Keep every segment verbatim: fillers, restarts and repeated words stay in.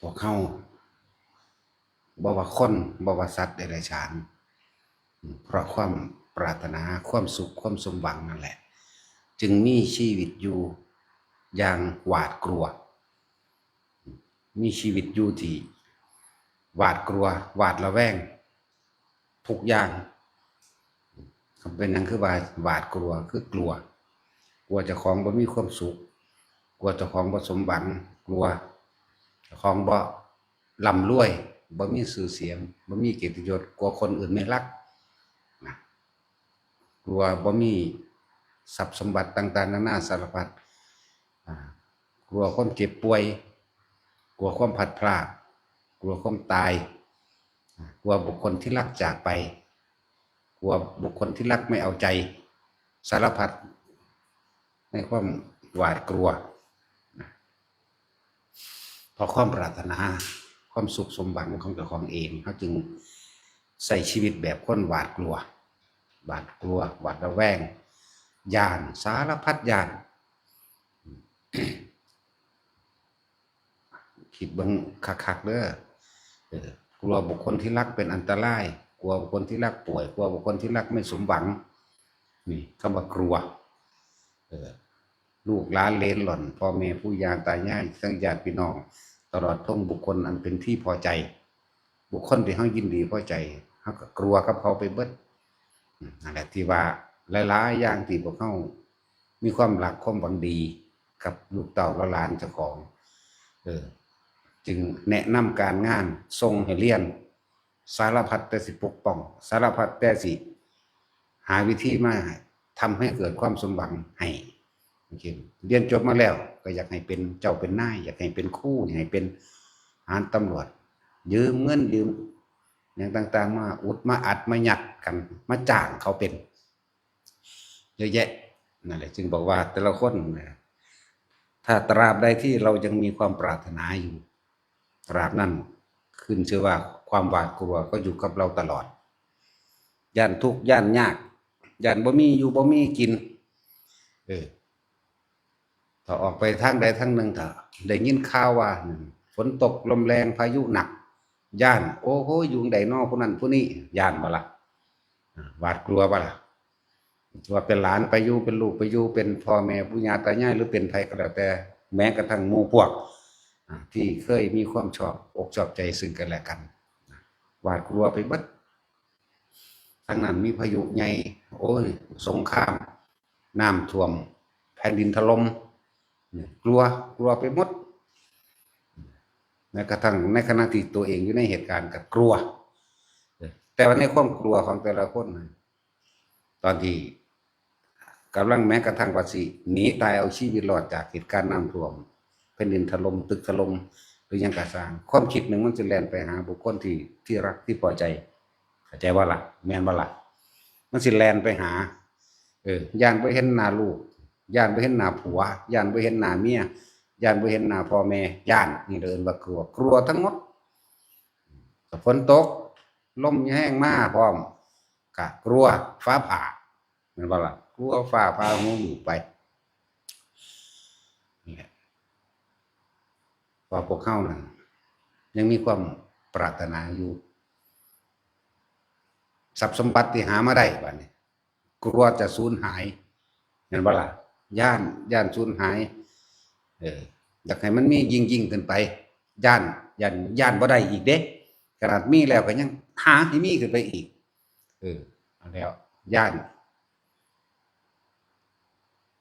วกเฮา บ่ว่าคน บ่ว่าสัตว์เดรัจฉาน เพราะความปรารถนา ความสุข ความสมหวังนั่นแหละ จึงมีชีวิตอยู่อย่างหวาดกลัว มีชีวิตอยู่ที่หวาดกลัว หวาดระแวง ทุกอย่าง เป็นหยังคือว่าหวาดกลัว คือกลัว กลัวเจ้าของบ่มีความสุข กลัวเจ้าของบ่สมหวัง กลัวเจ้าของบ่ร่ำรวย บ่มีชื่อเสียง บ่มีเกียรติยศ กลัวคนอื่นไม่รัก นะ กลัวบ่มีทรัพย์สมบัติต่างๆนานาสารพัด อ่า กลัวความเจ็บป่วย กลัวความพลัดพราก กลัวความตาย อ่า กลัวบุคคลที่รักจากไป กลัวบุคคลที่รักไม่เอาใจ สารพัดในความหวาดกลัว เพราะความปรารถนา ความสุขสมหวังของเจ้าของเอง เขาจึงใช้ชีวิตแบบคนหวาดกลัว หวาดกลัว หวาดระแวง ย้าน สารพัดย้าน คิดเบิ่งคักๆเด้อ เออ กลัวบุคคลที่รักเป็นอันตราย กลัวบุคคลที่รักป่วย กลัวบุคคลที่รักไม่สมหวัง นี่คำว่ากลัว เออ ลูกหลานเหลนหล่อน พ่อแม่ปู่ย่าตายาย ทั้งญาติพี่น้อง ตลอดทั้งบุคคลอันเป็นที่พอใจ บุคคลที่เฮายินดีพอใจ เฮาก็กลัวกับเขาไปเบิด อืม นั่นแหละที่ว่าหลายๆอย่างที่พวกเฮามีความรักความหวังดีกับลูกเต้าและหลานเจ้าของ เออ จึงแนะนำการงาน ส่งให้เรียน สารพัดแต่สิปกป้อง สารพัดแต่สิหาวิธีมาทำให้เกิดความสมหวังให้ โอเค เรียนจบมาแล้วก็อยากให้เป็นเจ้าเป็นนาย อยากให้เป็นครู อยากให้เป็นทหารตำรวจ ยืมเงินยืมหยังต่างๆ มาอุดมาอัดมายัดกัน มาจ้างเขาเป็น เยอะแยะ นั่นแหละ จึงบอกว่าแต่ละคนนะ ถ้าตราบใดที่เรายังมีความปรารถนาอยู่ ตราบนั้นขึ้นชื่อว่าความหวาดกลัวก็อยู่กับเราตลอด ย้านทุกข์ย้านยาก ย้านบ่มีอยู่บ่มีกิน เออ ถ้าออกไปทางใดทางหนึ่ง ถ้าได้ยินข่าวว่า ฝนตกลมแรงพายุหนัก ย้าน โอ้โห อยู่ใดน้อผู้นั้นผู้นี้ ย้านบ่ล่ะ อ่า หวาดกลัวบ่ล่ะ ว่าเป็นหลานไปอยู่ เป็นลูกไปอยู่ เป็นพ่อแม่ปู่ย่าตายาย หรือเป็นใครก็แล้วแต่ แม้กระทั่งหมู่พวก อ่า ที่เคยมีความชอบอกชอบใจซึ่งกันและกัน หวาดกลัวไปเบิด ทั้งนั้นมีพายุใหญ่ โอ้ย สงคราม น้ำท่วม แผ่นดินถล่ม เนี่ย กลัว กลัวไปหมด แม้กระทั่งในขณะที่ตัวเองอยู่ในเหตุการณ์ก็กลัว แต่ว่าในความกลัวของแต่ละคนนะ ตอนที่กำลังแม้กระทั่งว่าสิหนีตายเอาชีวิตรอดจากเหตุการณ์น้ำท่วม แผ่นดินถล่ม ตึกถล่ม หรือหยังกะซ่าง ความคิดหนึ่งมันสิแล่นไปหาบุคคลที่ ที่รักที่พอใจ เข้าใจบ่ล่ะ แม่นบ่ล่ะ มันสิแล่นไปหา เออ ย้านบ่เห็นหน้าลูก ย้านบ่เห็นหน้าผัว ย้านบ่เห็นหน้าเมีย ย้านบ่เห็นหน้าพ่อแม่ ย้าน นี่เอิ้นว่ากลัว กลัวทั้งหมด ถ้าฝนตก ลมแฮงมาพร้อม ก็กลัวฟ้าผ่า แม่นบ่ล่ะ กลัวฟ้าผ่าหัวหมู่ไป นี่แหละ ว่าพวกเฮานั่นยังมีความปรารถนาอยู่ ทรัพย์สมบัติที่หามาได้บัดนี้ กลัวจะสูญหาย แม่นบ่ล่ะ ย้าน ย้านสูญหาย เออ อยากให้มันมียิ่งๆขึ้นไป ย้าน ย้าน ย้านบ่ได้อีกเด้ ขนาดมีแล้วก็ยังหาให้มีขึ้นไปอีก เออ เอาแล้ว ย้าน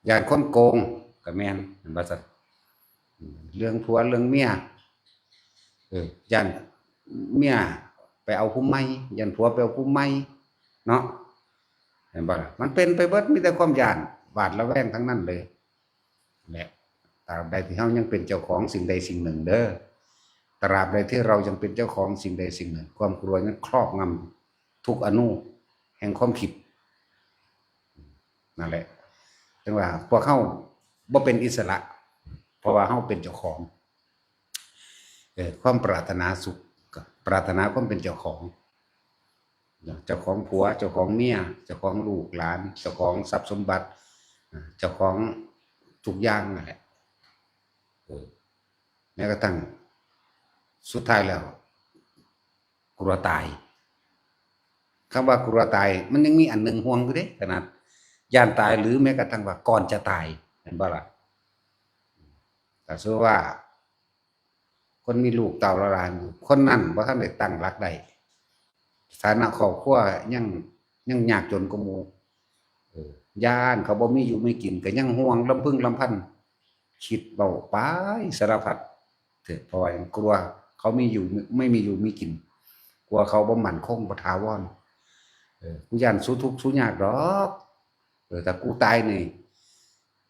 ย้านคนโกงก็แม่น แม่นบ่ซั่น เรื่องผัวเรื่องเมีย เออ ย้านเมียไปเอาผู้ใหม่ ย้านผัวไปเอาผู้ใหม่ เนาะ เห็นบ่ล่ะ มันเป็นไปเบิด มีแต่ความย้าน หวาดระแวงทั้งนั้นเลย และตราบใดที่เฮายังเป็นเจ้าของสิ่งใดสิ่งหนึ่งเด้อ ตราบใดที่เรายังเป็นเจ้าของสิ่งใดสิ่งหนึ่ง ความกลัวนั้นครอบงำทุกอณูแห่งความคิด นั่นแหละ จังว่าพวกเฮาบ่เป็นอิสระ เพราะว่าเฮาเป็นเจ้าของ เออ ความปรารถนาสุข ก็ปรารถนาความเป็นเจ้าของ เจ้าของผัว เจ้าของเมีย เจ้าของลูกหลาน เจ้าของทรัพย์สมบัติ อ่า เจ้าของทุกอย่างนั่นแหละ เออ แม้กระทั่ง สุดท้ายแล้ว กลัวตาย คำว่ากลัวตาย มันยังมีอันหนึ่งห่วงอยู่เด้ ขนาดย้านตาย หรือแม้กระทั่งว่าก่อนจะตาย เห็นบ่ล่ะ? ถ้าสมมุติว่า คนมีลูกเต้าหลาน คนนั้นบ่ทันได้ตั้งหลักได้ ฐานะครอบครัวยัง ยังยากจนกว่าหมู่ เออ ย้านเขาบ่มีอยู่มีกิน ก็ยังห่วงลำพึงลำพัน คิดเว้าไปสารพัดเถอะ เพราะว่าหยัง กลัวเขามีอยู่ ไม่มีอยู่มีกิน กลัวเขาบ่มั่นคง บ่ถาวร เออ กูย้านสูทุกข์สูยากดอก เออ ถ้ากูตายนี่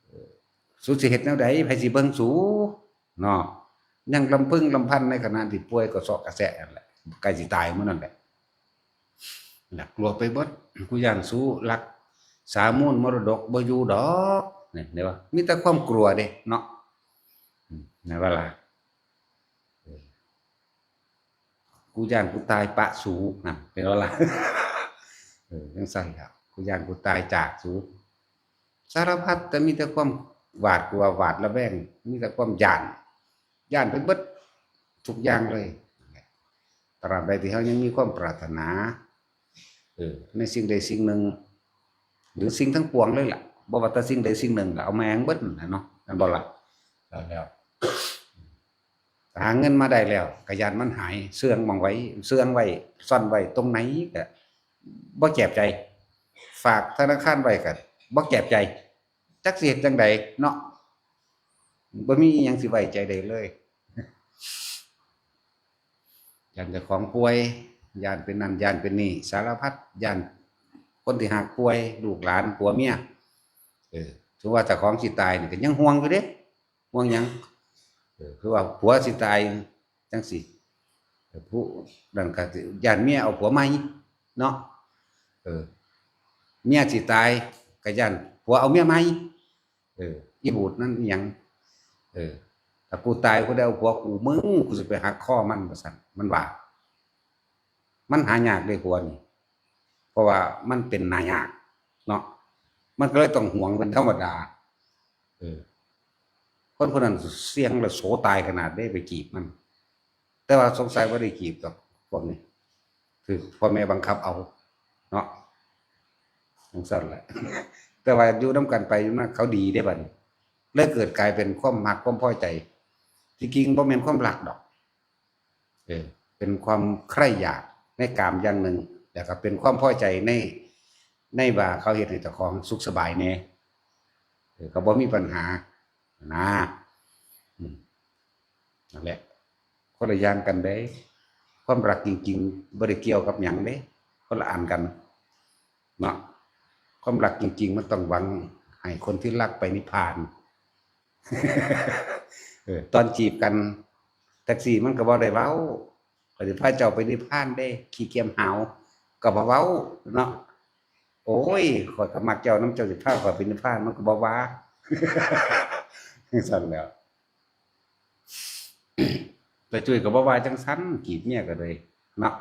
เออ สูสิเฮ็ดแนวใด ไผสิเบิ่งสู เนาะ ยังลำพึงลำพันในขณะที่ป่วยกระเซาะกระแซะนั่นแหละ ใกล้สิตายมื้อนั้นแหละ น่ะ กลัวไปเบิด กูย้านสูรักษามูลมรดกบ่อยู่ดอก นี่ เห็นบ่ มีแต่ความกลัวเด้เนาะ อืม แม่นบ่ล่ะ เออ กูย้านกูตายปะสู นั่น เป็นว่าล่ะ เออ จั่งซั้นล่ะ กูย้านกูตายจากสู สารพัด แต่มีแต่ความหวาดกลัว หวาดระแวง มีแต่ความย้าน ย้านไปเบิดทุกอย่างเลย ตราบใดที่เฮายังมีความปรารถนา เออ ในสิ่งใดสิ่งหนึ่ง หรือสิ่งทั้งปวงเลยล่ะ บ่ว่าแต่สิ่งใดสิ่งหนึ่งล่ะ เอาแม่งเบิดนั่นแหละเนาะ แม่นบ่ล่ะ? แล้ว หาเงินมาได้แล้ว ก็ย้านมันหาย เสื่องหม่องไว้ เสื่องไว้ ซ่อนไว้ตรงไหนก็บ่แจบใจ ฝากธนาคารไว้ก็บ่แจบใจ จักสิเฮ็ดจั่งใดเนาะ บ่มีอิหยังสิไว้ใจได้เลย ย้านเจ้าของป่วย ย้านเป็นนั่น ย้านเป็นนี่ สารพัด ย้านคนที่ฮักป่วย ลูกหลาน ผัวเมีย เออ ถือว่าเจ้าของสิตายนี่ก็ยังห่วงอยู่เด้ ห่วงหยัง เออ คือว่าผัวสิตายจั่งซี้ เออ ผู้นั้นก็ย้านเมียเอาผัวใหม่เนาะ เออ เมียสิตายก็ย้านผัวเอาเมียใหม่ เออ อีบูดนั่นอีหยัง เออ ถ้ากูตาย กูได้เอาผัวกู มึง กูสิไปหักคอมัน ว่าซั่น มันว่า มันหายากเด้ผัวนี่ เพราะว่ามันเป็นหน้ายากเนาะ มันก็เลยต้องหวงเป็นธรรมดา เออ คนผู้นั้นเสี่ยงและโสตายขนาดได้ไปจีบมัน แต่ว่าสงสัยบ่ได้จีบดอกพวกนี้ ถืกพ่อแม่บังคับเอาเนาะ จั่งซั้นแหละ แต่ว่าอยู่นำกันไปอยู่มาเขาดีเด้บัดนี้ เลยเกิดกลายเป็นความมักความพอใจ ที่จริงบ่แม่นความรักดอก เออ เป็นความใคร่อยากในกามอย่างหนึ่ง แล้วก็เป็นความพอใจใน ในว่าเขาเฮ็ดให้เจ้าของสุขสบายแหน่ เออ ก็บ่มีปัญหานะ อืม นั่นแหละ คนละอย่างกันเด้ ความรักจริงๆ บ่ได้เกี่ยวกับหยังเด้ คนละอันกัน เนาะ ความรักจริงๆ มันต้องหวังให้คนที่รักไปนิพพาน เออ ตอนจีบกัน แท็กซี่มันก็บ่ได้เว้า "ข้อยสิพาเจ้าไปนิพพานเด้ ขี้เกียจหาว" ก็บ่เว้าเนาะ "โอ้ย ข้อยก็มักเจ้านำ เจ้าสิพาข้อยไปนิพพาน" มันก็บ่ว่า จั่งซั้นแหล้ว แต่จุ้ยก็บ่ว่าจั่งซั้น จีบเมียก็เลยเนาะ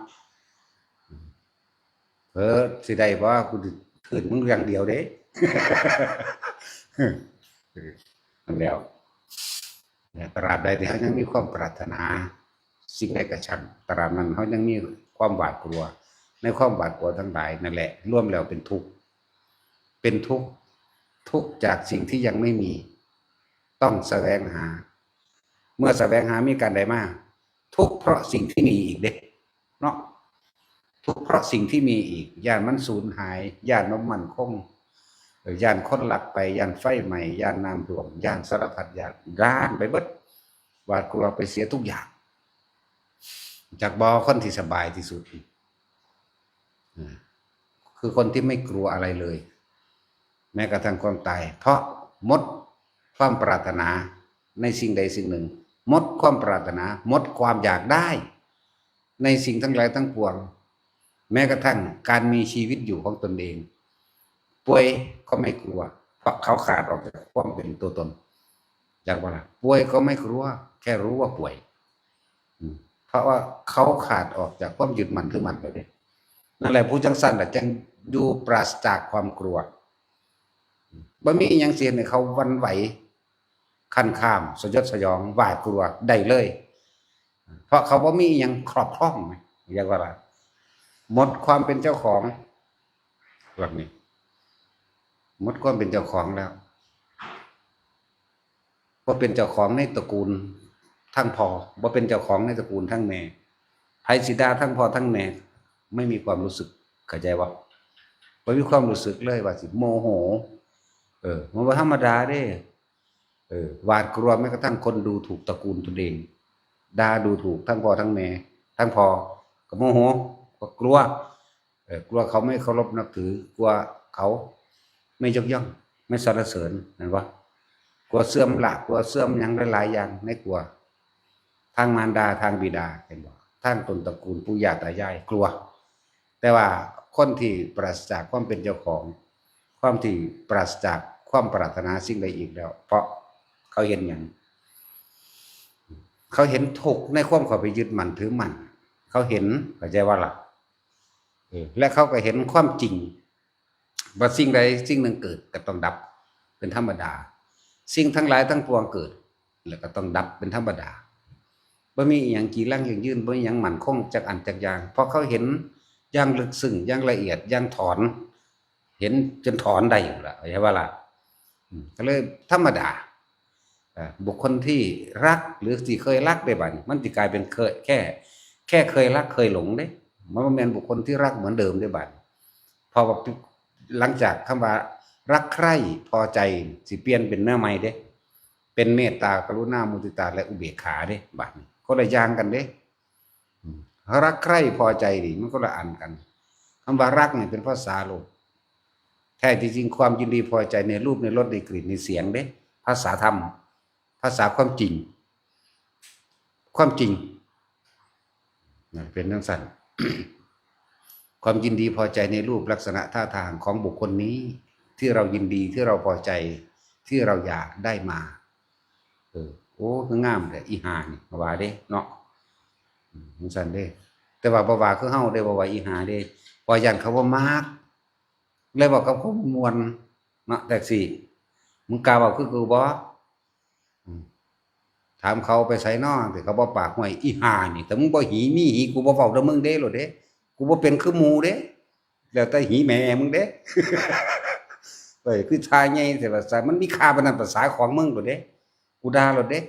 เออ สิได้บ่ กูสิทื่นมึงอย่างเดียวเด้ เออ นั่นแหล้ว เนี่ย ตราบใดที่เฮายังมีความปรารถนา สิ่งใดก็ช่าง ตราบนั้นเฮายังมีความหวาดกลัว ในความหวาดกลัวทั้งหลายนั่นแหละ รวมแล้วเป็นทุกข์ เป็นทุกข์ ทุกข์จากสิ่งที่ยังไม่มี ต้องแสวงหา เมื่อแสวงหามีการได้มา ทุกข์เพราะสิ่งที่มีอีกเด้ เนาะ ทุกข์เพราะสิ่งที่มีอีก ย้านมันสูญหาย ย้านบ่มั่นคง เอ่อ ย้านคนลักไป ย้านไฟไหม้ ย้านน้ำท่วม ย้านสารพัดอย่าง ย้านไปเบิด หวาดกลัวไปเสียทุกอย่าง จักบ่ คนที่สบายที่สุด อ่า คือคนที่ไม่กลัวอะไรเลย แม้กระทั่งความตาย เพราะหมดความปรารถนาในสิ่งใดสิ่งหนึ่ง หมดความปรารถนา หมดความอยากได้ ในสิ่งทั้งหลายทั้งปวง แม้กระทั่งการมีชีวิตอยู่ของตนเอง ป่วยก็ไม่กลัว เพราะเขาขาดออกจากความเป็นตัวตน จักบ่ล่ะ ป่วยก็ไม่กลัว แค่รู้ว่าป่วย อืม เพราะว่าเขาขาดออกจากความยึดมั่นถือมั่นไปเลย นั่นแหละ ผู้จั่งซั้นน่ะ จั่งอยู่ปราศจากความกลัว บ่มีอิหยังสิเฮ็ดให้เขาหวั่นไหว คันคาม สยดสยอง หวาดกลัวได้เลย เพราะเขาบ่มีอิหยังครอบครองไง เรียกว่าอะไร หมดความเป็นเจ้าของ แบบนี้ หมดความเป็นเจ้าของแล้ว บ่เป็นเจ้าของในตระกูลทั้งพ่อ บ่เป็นเจ้าของในตระกูลทั้งแม่ ไผสิด่าทั้งพ่อทั้งแม่ ไม่มีความรู้สึก เข้าใจบ่ บ่มีความรู้สึกเลยว่าสิโมโห เออ มันบ่ธรรมดาเด้ เออ หวาดกลัวแม้กระทั่งคนดูถูกตระกูลตนเอง ด่าดูถูกทั้งพ่อทั้งแม่ ทั้งพ่อก็โมโห ก็กลัว เออ กลัวเขาไม่เคารพนับถือ กลัวเขาไม่ยกย่อง ไม่สรรเสริญ เห็นบ่ กลัวเสื่อมละ กลัวเสื่อมหยังหลายๆอย่าง ในกลัว ทางมารดา ทางบิดา เห็นบ่ ทางต้นตระกูลปู่ย่าตายาย กลัว แต่ว่าคนที่ปราศจากความเป็นเจ้าของ ความที่ปราศจากความปรารถนาสิ่งใดอีกแล้ว เพราะเขาเห็นหยัง เขาเห็นทุกข์ในความเข้าไปยึดมั่นถือมั่น เขาเห็น เข้าใจบ่ล่ะ เออ และเขาก็เห็นความจริง ว่าสิ่งใดสิ่งหนึ่งเกิดก็ต้องดับ เป็นธรรมดา สิ่งทั้งหลายทั้งปวงเกิด แล้วก็ต้องดับเป็นธรรมดา บ่มีอิหยังจีรังยั่งยืน บ่มีอิหยังมั่นคงจักอันจักอย่าง เพราะเขาเห็นอย่างลึกซึ้ง อย่างละเอียด อย่างถอน เห็นจนถอนได้อยู่ละ เข้าใจบ่ล่ะ อืม ก็เลยธรรมดา อ่า บุคคลที่รักหรือที่เคยรักได้บัดนี้ มันสิกลายเป็นเคย แค่ แค่เคยรักเคยหลงเด้ มันบ่แม่นบุคคลที่รักเหมือนเดิมได้บัดนี้ เพราะว่าหลังจากคำว่ารักใคร่พอใจสิเปลี่ยนเป็นแนวใหม่เด้ เป็นเมตตา กรุณา มุทิตา และอุเบกขาเด้ บัดนี้ คนละอย่างกันเด้ อืม รักใคร่พอใจนี่มันคนละอันกัน คำว่ารักนี่เป็นภาษาโลก แท้ที่จริงความยินดีพอใจในรูป ในรส ในกลิ่น ในเสียงเด้ ภาษาธรรม ภาษาความจริง ความจริง นะ เป็นจั่งซั้น ความยินดีพอใจในรูปลักษณะท่าทางของบุคคลนี้ ที่เรายินดี ที่เราพอใจ ที่เราอยากได้มา เออ โอ้ คืองามแท้ อีห่านี่ ว่าเด้เนาะ อืม จั่งซั้นเด้ แต่ว่าบ่ว่าคือเฮาเด้ บ่ว่าอีห่าเด้ เพราะย่านเขาบ่มัก เลยเว้ากับคนม่วนเนาะ แท็กซี่ มึงกล้าเว้าคือกูบ่ อืม ถามเขาไปไสน้อ แต่เขาบ่ปาก ห้วย อีห่านี่ แต่มึงบ่หีมีหี กูบ่เว้านำมึงเด้ โลดเด้ กูบ่เป็นคือหมู่เด้ แล้วแต่หีแม่มึงเด้ เอ้ย คือท่าใหญ่แท้ว่าซั่น มันมีค่าปานนั้น ภาษาของมึง โลดเด้ กูด่า โลดเด้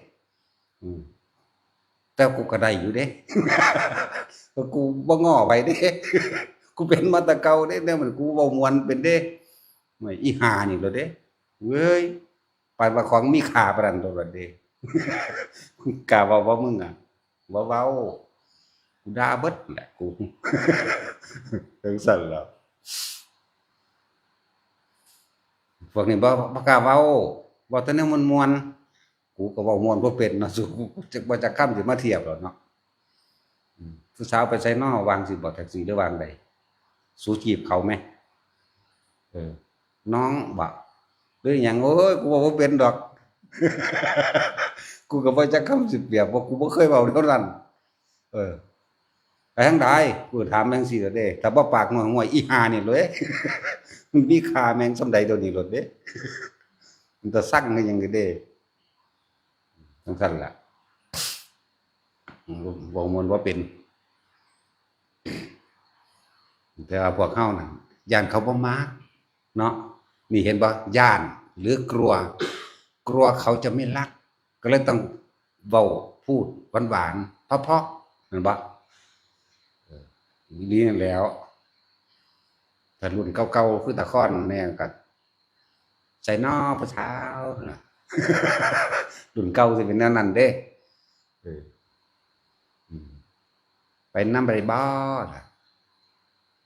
อืม แต่กูก็ได้อยู่เด้ กูบ่ง้อไผเด้ กูเป็นมาแต่เก่าเด้ แนวมันกูเว้าม่วนเป็นเด้ ห้วย อีห่านี่ โลดเด้ เว้ย ปานว่าของมีค่าปานนั้นโลดเด้ กล้าเว้าบ่มึงอะ บ่เว้า กูด่าเบิดแหละกู จั่งซั้นแหล้ว พวกนี้บ่ บ่กล้าเว้า เว้าแต่แนวม่วนๆ กูก็เว้าม่วนบ่เป็นเนาะ สู จัก บ่จักคำสิมาเทียบแล้วเนาะ อืม ผู้สาวไปไสน้อ ว่าจั่งซี้บ่ แท็กซี่ หรือว่าจั่งใด สูจีบเขาแหม เออ น้องบ่ หรือหยัง โอ้ย กูเว้าบ่เป็นดอก กูก็บ่จักคำสิเปรียบ เพราะกูบ่เคยเว้าเท่านั้น เออ ไปทางใด กูถามจั่งซี้โลดเด้ ถ้าบ่ปากห้วยๆ อีห่านี่โลดเด้ มันมีค่าแม่งส่ำใดโดยวนี้โลดเด้ มันตาซังคือหยังเด้ จั่งซั้นล่ะ เว้าม่วนบ่เป็น แต่ว่าพวกเฮานั่น ย่านเขาบ่มักเนาะ นี่เห็นบ่ ย่านหรือกลัว กลัวเขาจะไม่รัก ก็เลยต้องเว้า พูดหวานๆ เพราะๆ แม่นบ่ เออ อีหลีนั่นแหล้ว ถ้ารุ่นเก่าๆ คือตาคอนแน่ก็ ไสน้อผู้สาว รุ่นเก่าสิเป็นแนวนั้นเด้ เออ อืม ไปนำไปบ่ล่ะ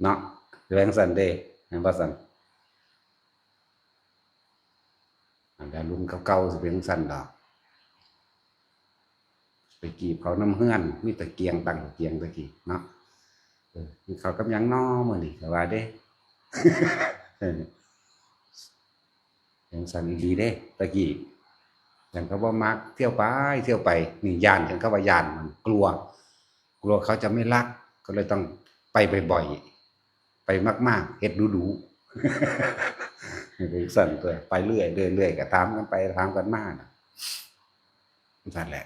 เนาะ สิว่าจั่งซั้นเด้ แม่นบ่ซั้น อันใดรุ่นเก่าๆ สิเป็นจั่งซั้นดอก ไปจีบเขานำเฮือน มีตะเกียง ตั้งตะเกียงตะกี้เนาะ เออ กินข้าวกับหยังน้อมื้อนี้ ก็ว่าเด้ เออ จั่งซั้นอีหลีเด้ ตะกี้ จั่งเขาบ่มัก เที่ยวไป เที่ยวไป นี่ย่าน จั่งเขาว่าย่าน มันกลัว กลัวเขาจะไม่รัก ก็เลยต้องไปบ่อยๆ ไปมากๆ เฮ็ดดูๆ จั่งซั้นตั๊ว ไปเรื่อยๆ เรื่อยๆ ก็ถามกันไป ถามกันมาน่ะ จั่งซั้นแหละ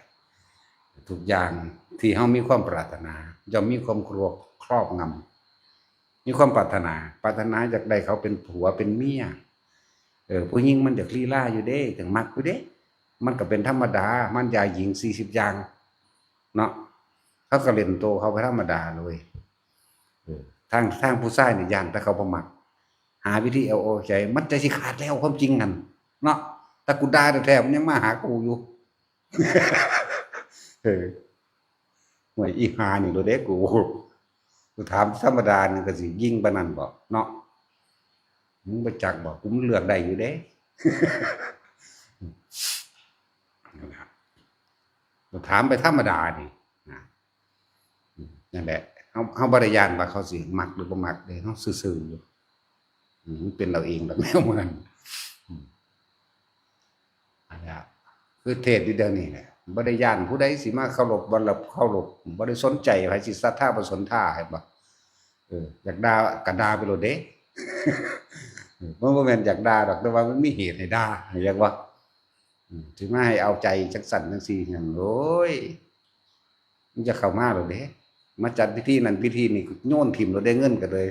ทุกอย่างที่เฮามีความปรารถนา ย่อมมีความกลัวครอบงำ มีความปรารถนา ปรารถนาอยากได้เขาเป็นผัวเป็นเมีย เออ ผู้หญิงมันอยากลีลาอยู่เด้ จั่งมักอยู่เด้ มันก็เป็นธรรมดา มันยาหญิงสี่สิบอย่าง เนาะ เขาก็เล่นโตเขาไปธรรมดาเลย เออ ทาง ทางผู้ชายนี่ย้านแต่เขาบ่มัก หาวิธีเอาอกใจ มันใจสิขาดแล้วความจริงนั่น เนาะ แต่กูด่าแท้ๆ มันยังมาหากูอยู่ เออ ห่วย อีห่านี่โลดเด้กู กูถามธรรมดานี่ก็สิยิ่งปานนั้นบ่ เนาะ มึงบ่จักบ่ กูมันเลือกได้อยู่เด้ นั่นล่ะ กูถามไปธรรมดานี่นะ นั่นแหละ เฮา เฮาบ่ได้ย้านว่าเขาสิมักหรือบ่มักเด้ เฮาซื่อๆ อยู่ อืม มันเป็นเอาเองดอกแนวมัน อืม อันเนี้ย คือเทศน์อยู่เดี๋ยวนี้แหละ บ่ได้ย้านผู้ใดสิมาเคารพบ่เคารพ บ่ได้สนใจไผสิศรัทธาบ่ศรัทธา เห็นบ่ เออ อยากด่าก็ด่าไปโลดเด้ เออ มันบ่แม่นอยากด่าดอก แต่ว่ามันมีเหตุให้ด่า เห็นบ่ อืม สิมาให้เอาใจจังซั่นจังซี่หยัง โอ้ย มันจะเข้ามาโลดเด้ มาจัดพิธีนั่นพิธีนี่ โยนถิ่มโลดเด้ เงินก็เลย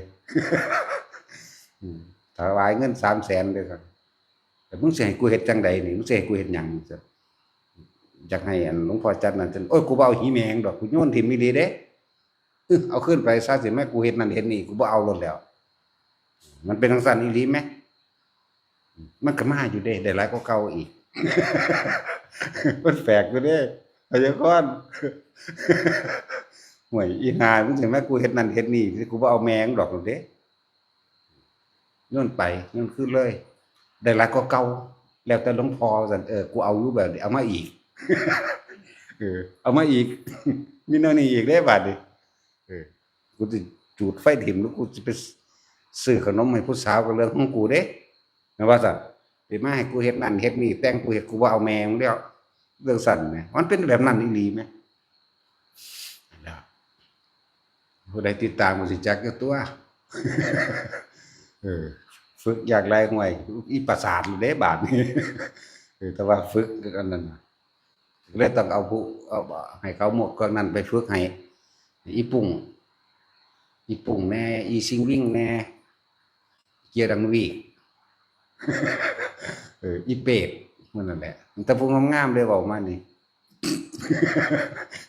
อืม ถวายเงินสามแสนเลยครับ แต่มึงสิให้กูเฮ็ดจังใดนี่ มึงสิให้กูเฮ็ดหยัง อยากให้อันหลวงพ่อจัดนั่นจั่ง โอ้ย กูบ่เอาหีแมงดอก กูโยนถิ่มอีหลีเด้ เออ เอาคืนไปซะสิ แม่กูเฮ็ดนั่นเฮ็ดนี่ กูบ่เอาโลดแล้ว มันเป็นจังซั่นอีหลีแหม มันก็มาอยู่เด้ ได้หลายกว่าเก่าอีก มันแปลกอยู่เด้ พยากรณ์ ห่วย อีห่า มึงสิแม่กูเฮ็ดนั่นเฮ็ดนี่ กูบ่เอาแมงดอกโลดเด้ โยนไป โยนคืนเลย ได้หลายกว่าเก่า แล้วแต่หลวงพ่อซั่น เออ กูเอาอยู่แบบนี้ เอามาอีก เออ เอามาอีก มีแนวนี้อีกเด้บาดนี้ เออ กูสิจูดไฟถิ่ม หรือกูสิไปซื้อขนมให้ผู้สาวก็เรื่องของกูเด้ แม่นว่าซั่น สิมาให้กูเฮ็ดนั่นเฮ็ดนี่ แต่งกูเฮ็ด กูบ่เอาแมงแล้ว เรื่องซั่นแหม มันเป็นแบบนั้นอีหลีแหม ผู้ใดติดตามก็สิจักอยู่ตัว เออ ฝึกอยากไล่ห่วย อีประสาทอยู่เด้บาดนี้ เออ แต่ว่าฝึกอันนั้นน่ะ เลยต้องเอาผู้ เอา ให้เขาหมดเครื่องนั้นไปฝึกให้ อีปุ้ง อีปุ้งแน่ อีซิงวิ่งแน่ เกียร์ดังวีก เออ อีเปรต มันนั่นแหละ แต่ผู้งามๆ เลยเว้ามานี่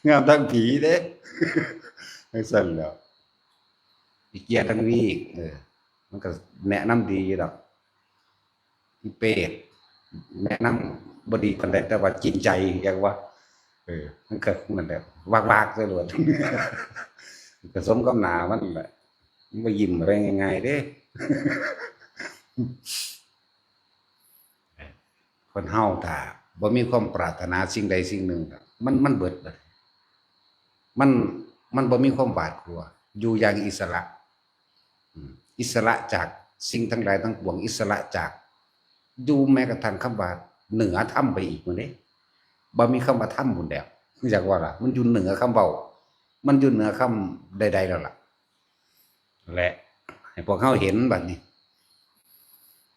งามทั้งผีเด้ จังซั่นแหล้ว อีเกียร์ดังวีก เออ มันก็แนะนำดีอยู่ดอก อีเปรต แนะนำบ่ดีปานใด แต่ว่ากินใจ อยากว่า เออ มันก็นั่นแหละ วากๆ ซะโลด ก็สมกับหน้ามันแหละ มันบ่ยิ้มอะไรง่ายๆ เด้ คนเฮาถ้าบ่มีความปรารถนาสิ่งใดสิ่งหนึ่ง มัน มันเบิดเลย มัน มันบ่มีความหวาดกลัว อยู่อย่างอิสระ อืม อิสระจากสิ่งทั้งหลายทั้งปวง อิสระจาก อยู่แม้กระทั่งคำว่าเหนือธรรมไปอีกมื้อนี้ บ่มีคำว่าธรรมบุญแล้ว อยากว่าล่ะ มันอยู่เหนือคำเว้า มันอยู่เหนือคำใดๆ แล้วล่ะ และให้พวกเฮาเห็นบัดนี้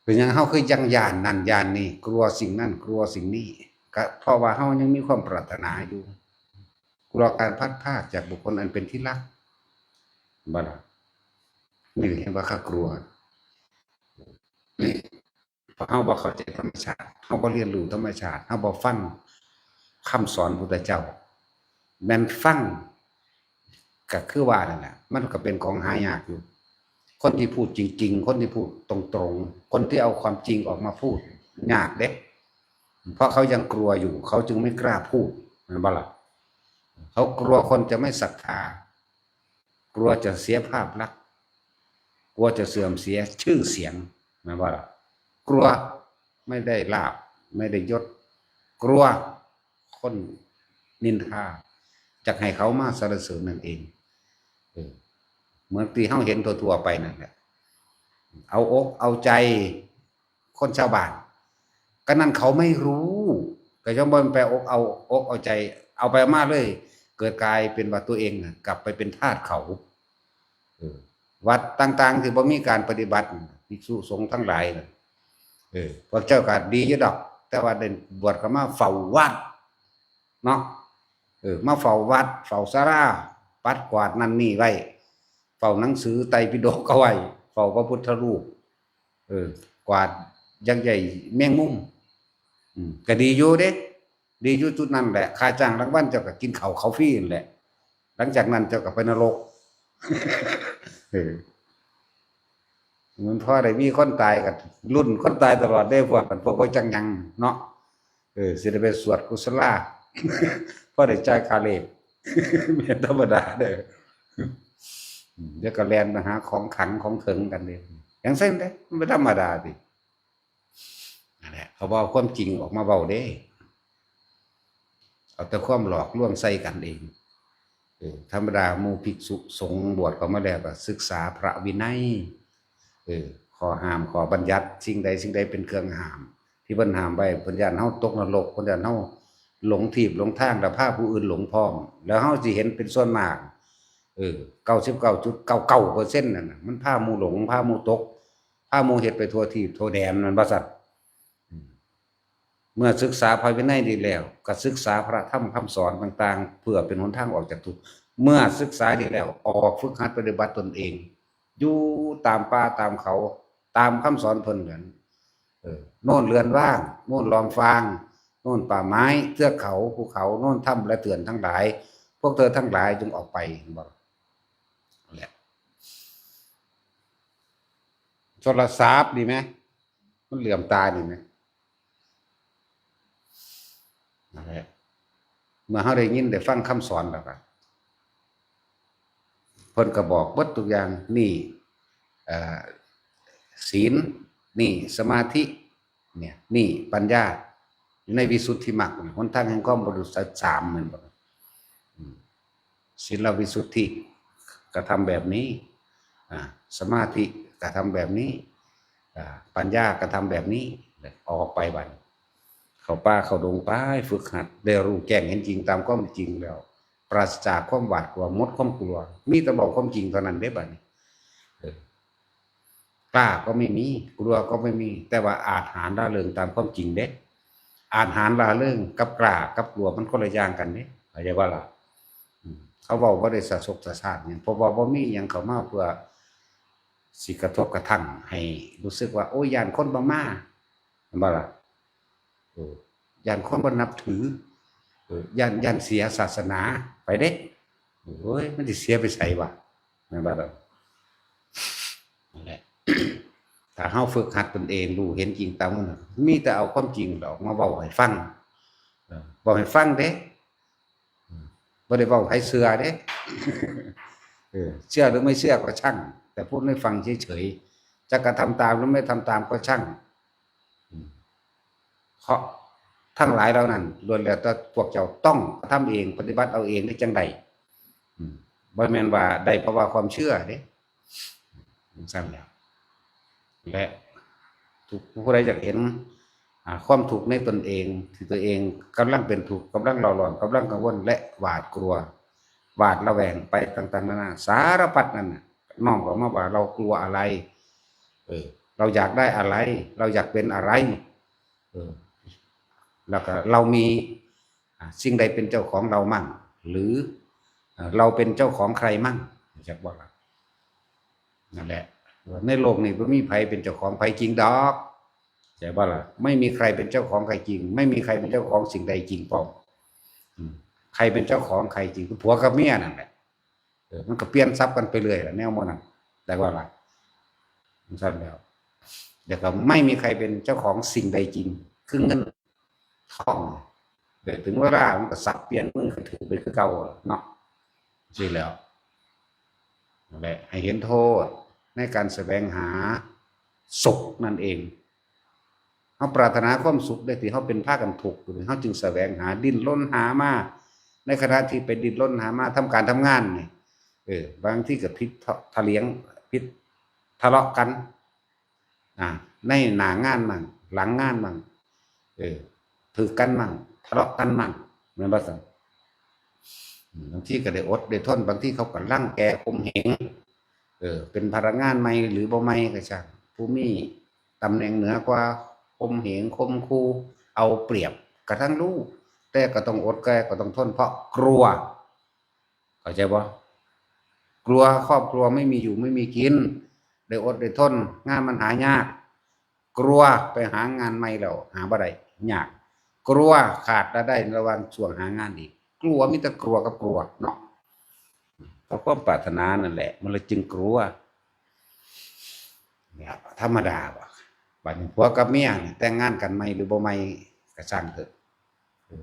เป็นหยังเฮาคือยังย้านนั่นย้านนี่ กลัวสิ่งนั้น กลัวสิ่งนี้ ก็เพราะว่าเฮายังมีความปรารถนาอยู่ กลัวการพลัดพรากจากบุคคลอันเป็นที่รัก บ่ล่ะ นี่เห็นว่าข้ากลัว เพราะเฮาบ่เข้าใจธรรมชาติ เฮาบ่เรียนรู้ธรรมชาติ เฮาบ่ฟังคำสอนพุทธเจ้า แม่นฟัง ก็คือว่านั่นแหละ มันก็เป็นของหายากอยู่ คนที่พูดจริงๆ คนที่พูดตรงๆ คนที่เอาความจริงออกมาพูด ยากเด้ เพราะเขายังกลัวอยู่ เขาจึงไม่กล้าพูด แม่นบ่ล่ะ เขากลัวคนจะไม่ศรัทธา กลัวจะเสียภาพลักษณ์ กลัวจะเสื่อมเสียชื่อเสียง แม่นบ่ล่ะ กลัวไม่ได้ลาภ ไม่ได้ยศ กลัวคนนินทา จักให้เขามาสรรเสริญนั่นเอง เออ เหมือนที่เฮาเห็นทั่วๆ ไปนั่นแหละ เอาอกเอาใจคนชาวบ้าน ก็นั่นเขาไม่รู้ ก็ย่อมบ่ไปอกเอาอกเอาใจ เอาไปเอามาเลย เกิดกลายเป็นว่าตัวเองน่ะกลับไปเป็นทาสเขา เออ วัดต่างๆ ที่บ่มีการปฏิบัติ ภิกษุสงฆ์ทั้งหลายน่ะ เออ พวกเจ้าก็ดีอยู่ดอก แต่ว่าได้บวชเข้ามาเฝ้าวัด เนาะ ออ มาเฝ้าวัด เฝ้าศาลา ปัดกวาดนั่นนี่ไว้ เฝ้าหนังสือไตรปิฎกเอาไว้ เฝ้าพระพุทธรูป เออ กวาดยักษ์ใหญ่แมงมุม อืม ก็ดีอยู่เด้ ดีอยู่จุดนั้นแหละ ค่าจ้างรางวัลเจ้าก็กินข้าวเขาฟรีนั่นแหละ หลังจากนั้นเจ้าก็ไปนรก เออ มันพอได้มีคนตายก็ลุ้นคนตายตลอดเด้ พวกนั้น พวกบ่จักหยังเนาะ เออ สิได้ไปสวดกุศลา พอได้จ่ายค่าเลข แม่นธรรมดาเด้อ อืม เดี๋ยวก็แล่นมาหาของขังของเขิงกันเด้ จั่งซั้นเด้ มันบ่ธรรมดาติ นั่นแหละ เขาบ่เอาความจริงออกมาเว้าเด้ เอาแต่ความหลอกลวงใส่กันเอง เออ ธรรมดาหมู่ภิกษุสงฆ์บวชเข้ามาแล้วก็ศึกษาพระวินัย เออ ข้อห้าม ข้อบัญญัติ สิ่งใดสิ่งใดเป็นเครื่องห้าม ที่เพิ่นห้ามไว้ เพิ่นย้านเฮาตกนรก เพิ่นย้านเฮาหลงทิศหลงทาง แล้วพาผู้อื่นหลงพร้อม แล้วเฮาสิเห็นเป็นส่วนมาก เออ เก้าสิบเก้าจุดเก้าเก้าเปอร์เซ็นต์ นั่นน่ะ มันพาหมู่หลง พาหมู่ตก พาหมู่เฮ็ดไปทั่วทิศทั่วแดน แม่นบ่ซั่น อืม เมื่อศึกษาพระวินัยดีแล้ว ก็ศึกษาพระธรรมคำสอนต่างๆ เพื่อเป็นหนทางออกจากทุกข์ เมื่อศึกษาดีแล้ว ออกฝึกหัดปฏิบัติตนเอง อยู่ตามป่าตามเขา ตามคำสอนเพิ่นนั่น เออ โน่นเรือนว่าง โน่นลอมฟาง โน่นป่าไม้ เทือกเขา ภูเขา โน่นถ้ำและเถื่อนทั้งหลาย พวกเธอทั้งหลายจงออกไป เห็นบ่ นั่นแหละ โทรศัพท์ดีไหม มันเหลื่อมตาดีไหม นั่นแหละ เมื่อเฮาได้ยินได้ฟังคำสอนแล้วก็ เพิ่นก็บอกเบิดทุกอย่าง นี่ เอ่อ ศีล นี่สมาธิ เนี่ย นี่ปัญญา อยู่ในวิสุทธิมรรค หนทางแห่งความบริสุทธิ์สาม แม่นบ่ อืม ศีลวิสุทธิ กระทำแบบนี้ อ่า สมาธิ กระทำแบบนี้ อ่า ปัญญา กระทำแบบนี้ ออกไปบัดนี้ เข้าป่าเข้าดงไป ฝึกหัด ได้รู้แจ้งเห็นจริงตามความจริงแล้ว ปราศจากความหวาดกลัว หมดความกลัว มีแต่บอกความจริงเท่านั้นเด้บัดนี้ เออ กล้าก็ไม่มี กลัวก็ไม่มี แต่ว่าอาจหาญร่าเริงตามความจริงเด้ อาจหาญร่าเริงกับกล้ากับกลัวมันคนละอย่างกันเด้ เข้าใจบ่ล่ะ อืม เขาเว้าบ่ได้สะสกสะสานหยัง เพราะว่าบ่มีหยังเข้ามาเพื่อสิกระทบกระทั่งให้รู้สึกว่า โอ้ย ย้านคนบ่มา แม่นบ่ล่ะ เออ ย้านคนบ่นับถือ เออ ย้าน ย้านเสียศาสนาไปเด้ โอ้ย มันสิเสียไปไสวะ แม่นบ่ล่ะ นั่นแหละ ถ้าเฮาฝึกหัดตนเอง รู้เห็นจริงตามมันน่ะ มีแต่เอาความจริงออกมาเว้าให้ฟัง เออ เว้าให้ฟังเด้ อืม บ่ได้เว้าให้เชื่อเด้ เออ เชื่อหรือไม่เชื่อก็ช่าง แต่พูดให้ฟังเฉยๆ จะกระทำตามหรือไม่ทำตามก็ช่าง อืม เพราะทั้งหลายเหล่านั้นล้วนแล้วแต่พวกเจ้าต้องกระทำเอง ปฏิบัติเอาเองได้จั่งใด อืม บ่แม่นว่าได้เพราะว่าความเชื่อเด้ จั่งซั้นแหล้ว และทุกผู้ใดอยากเห็น อ่า ความทุกข์ในตนเอง ที่ตัวเองกำลังเป็นทุกข์ กำลังเร่าร้อน กำลังกังวล และหวาดกลัว หวาดระแวงไปต่างๆนานา สารพัดนั่นน่ะ น้อมเข้ามาว่าเรากลัวอะไร เออ เราอยากได้อะไร เราอยากเป็นอะไร เออ แล้วก็เรามี อ่า สิ่งใดเป็นเจ้าของเรามั่ง หรือ อ่า เราเป็นเจ้าของใครมั่ง จักบ่ล่ะ นั่นแหละ ในโลกนี้บ่มีไผเป็นเจ้าของไผจริงดอก ใช่บ่ล่ะ ไม่มีใครเป็นเจ้าของใครจริง ไม่มีใครเป็นเจ้าของสิ่งใดจริงพร้อม อืม ใครเป็นเจ้าของใครจริง คือผัวกับเมียนั่นแหละ เออ มันก็เปลี่ยนสับกันไปเรื่อยล่ะ แนวหมู่นั้น จักบ่ล่ะ จั่งซั้นแล้ว แล้วก็ไม่มีใครเป็นเจ้าของสิ่งใดจริง คือเงินทอง แต่ถึงเวลามันก็สับเปลี่ยนมือก็ถือไปคือเก่าเนาะ จั่งซี้แหล้ว นั่นแหละ ให้เห็นโทษในการแสวงหาสุขนั่นเอง เฮาปรารถนาความสุขเด้ ที่เฮาเป็นพากันทุกข์อยู่นี่ เฮาจึงแสวงหา ดิ้นรนหามา ในขณะที่ไปดิ้นรนหามา ทำการทำงานนี่ เออ บางทีก็ผิดเถาะ เถียง ผิด ทะเลาะกัน อ่า ในหน้างานมั่ง หลังงานมั่ง เออ ถือกันมั่ง ทะเลาะกันมั่ง แม่นบ่ซั่น อืม บางทีก็ได้อดได้ทน บางทีเขาก็รังแกข่มเหง เออ เป็นพนักงานใหม่หรือบ่ใหม่ก็ช่าง ผู้มีตำแหน่งเหนือกว่า ข่มเหง ข่มขู่ เอาเปรียบ กระทั่งลูก แต่ก็ต้องอด แต่ก็ต้องทน เพราะกลัว เข้าใจบ่? กลัวครอบครัวไม่มีอยู่ไม่มีกิน ได้อดได้ทน งานมันหายาก กลัวไปหางานใหม่แล้วหาบ่ได้ ยาก กลัวขาดรายได้ระหว่างช่วงหางานอีก กลัว มีแต่กลัวกับกลัวเนาะ เพราะความปรารถนานั่นแหละ มันเลยจึงกลัว เนี่ย ธรรมดาบ่ บัดนี้ผัวกับเมียนี่แต่งงานกันใหม่หรือบ่ใหม่ก็ช่างเถอะ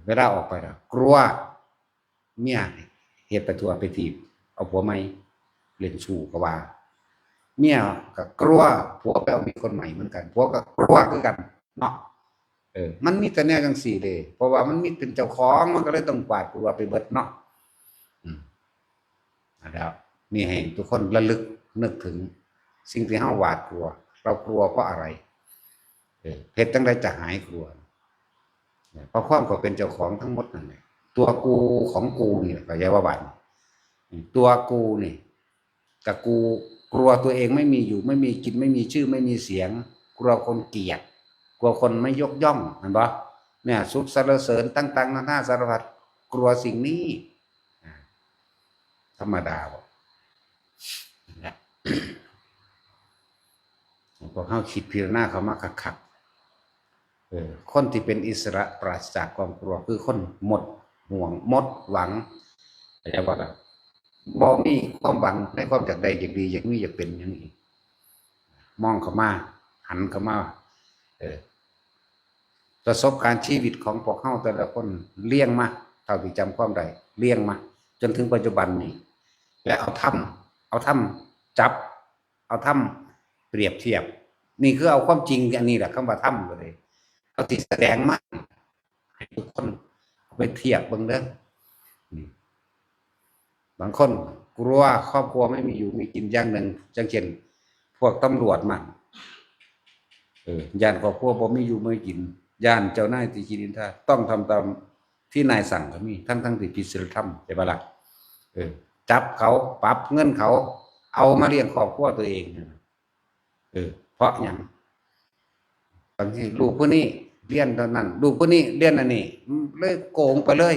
เวลาออกไปแล้วกลัว เมียนี่เฮ็ดไปทั่วไปทีบ เอาผัวใหม่ เล่นชู้ก็ว่า เมียก็กลัวผัวไปเอามีคนใหม่เหมือนกัน ผัวก็กลัวคือกันเนาะ เออ มันมีแต่แนวจังซี่เด้ เพราะว่ามันมีเป็นเจ้าของ มันก็เลยต้องหวาดกลัวไปเบิดเนาะ อืม แล้ว นี่ให้ทุกคนระลึกนึกถึงสิ่งที่เราหวาดกลัว เรากลัวเพราะอะไร เออ เฮ็ดจั่งใดจะหายกลัว เพราะความเขาเป็นเจ้าของทั้งหมดนั่นแหละ ตัวกูของกูนี่แหละ เข้าใจว่าบัดนี้ ตัวกูนี่ กับกู กลัวตัวเองไม่มีอยู่ ไม่มีกิน ไม่มีชื่อ ไม่มีเสียง กลัวคนเกลียด กลัวคนไม่ยกย่อง เห็นบ่? เนี่ย สุขสรรเสริญต่างๆนานาสารพัด กลัวสิ่งนี้ อ่า ธรรมดาบ่ นะ พวกเราคิดพิจารณาเข้ามาคักๆ เออ คนที่เป็นอิสระปราศจากความกลัวคือคนหมดห่วง หมดหวัง เข้าใจบ่ล่ะ? บ่มีความหวังในความอยากได้ อยากดี อยากมี อยากเป็นหยังอีก มองเข้ามา หันเข้ามา เออ ประสบการณ์ชีวิตของพวกเราแต่ละคนเรียงมา เท่าที่จำความได้ เรียงมา จนถึงปัจจุบันนี้ และเอาธรรม เอาธรรมจับ เอาธรรมเปรียบเทียบ นี่คือเอาความจริงอันนี้แหละ คำว่าธรรมก็เลย เอาที่แสดงมาให้ทุกคนเอาไปเทียบเบิ่งเด้อ นี่ บางคนกลัวครอบครัวไม่มีอยู่ไม่กินอย่างหนึ่ง อย่างเช่น พวกตำรวจมา เออ ย้านครอบครัวบ่มีอยู่ไม่กิน ย้านเจ้านายติฉินนินทา ต้องทำตามที่นายสั่งก็มี ทั้งๆที่ผิดศีลธรรม ใช่ปะล่ะ? เออ จับเขา ปรับเงินเขา เอามาเลี้ยงครอบครัวตัวเอง เออ เพราะหยัง? บางทีลูกผู้นี้เรียนเท่านั้น ลูกผู้นี้เรียนอันนี้ เลยโกงไปเลย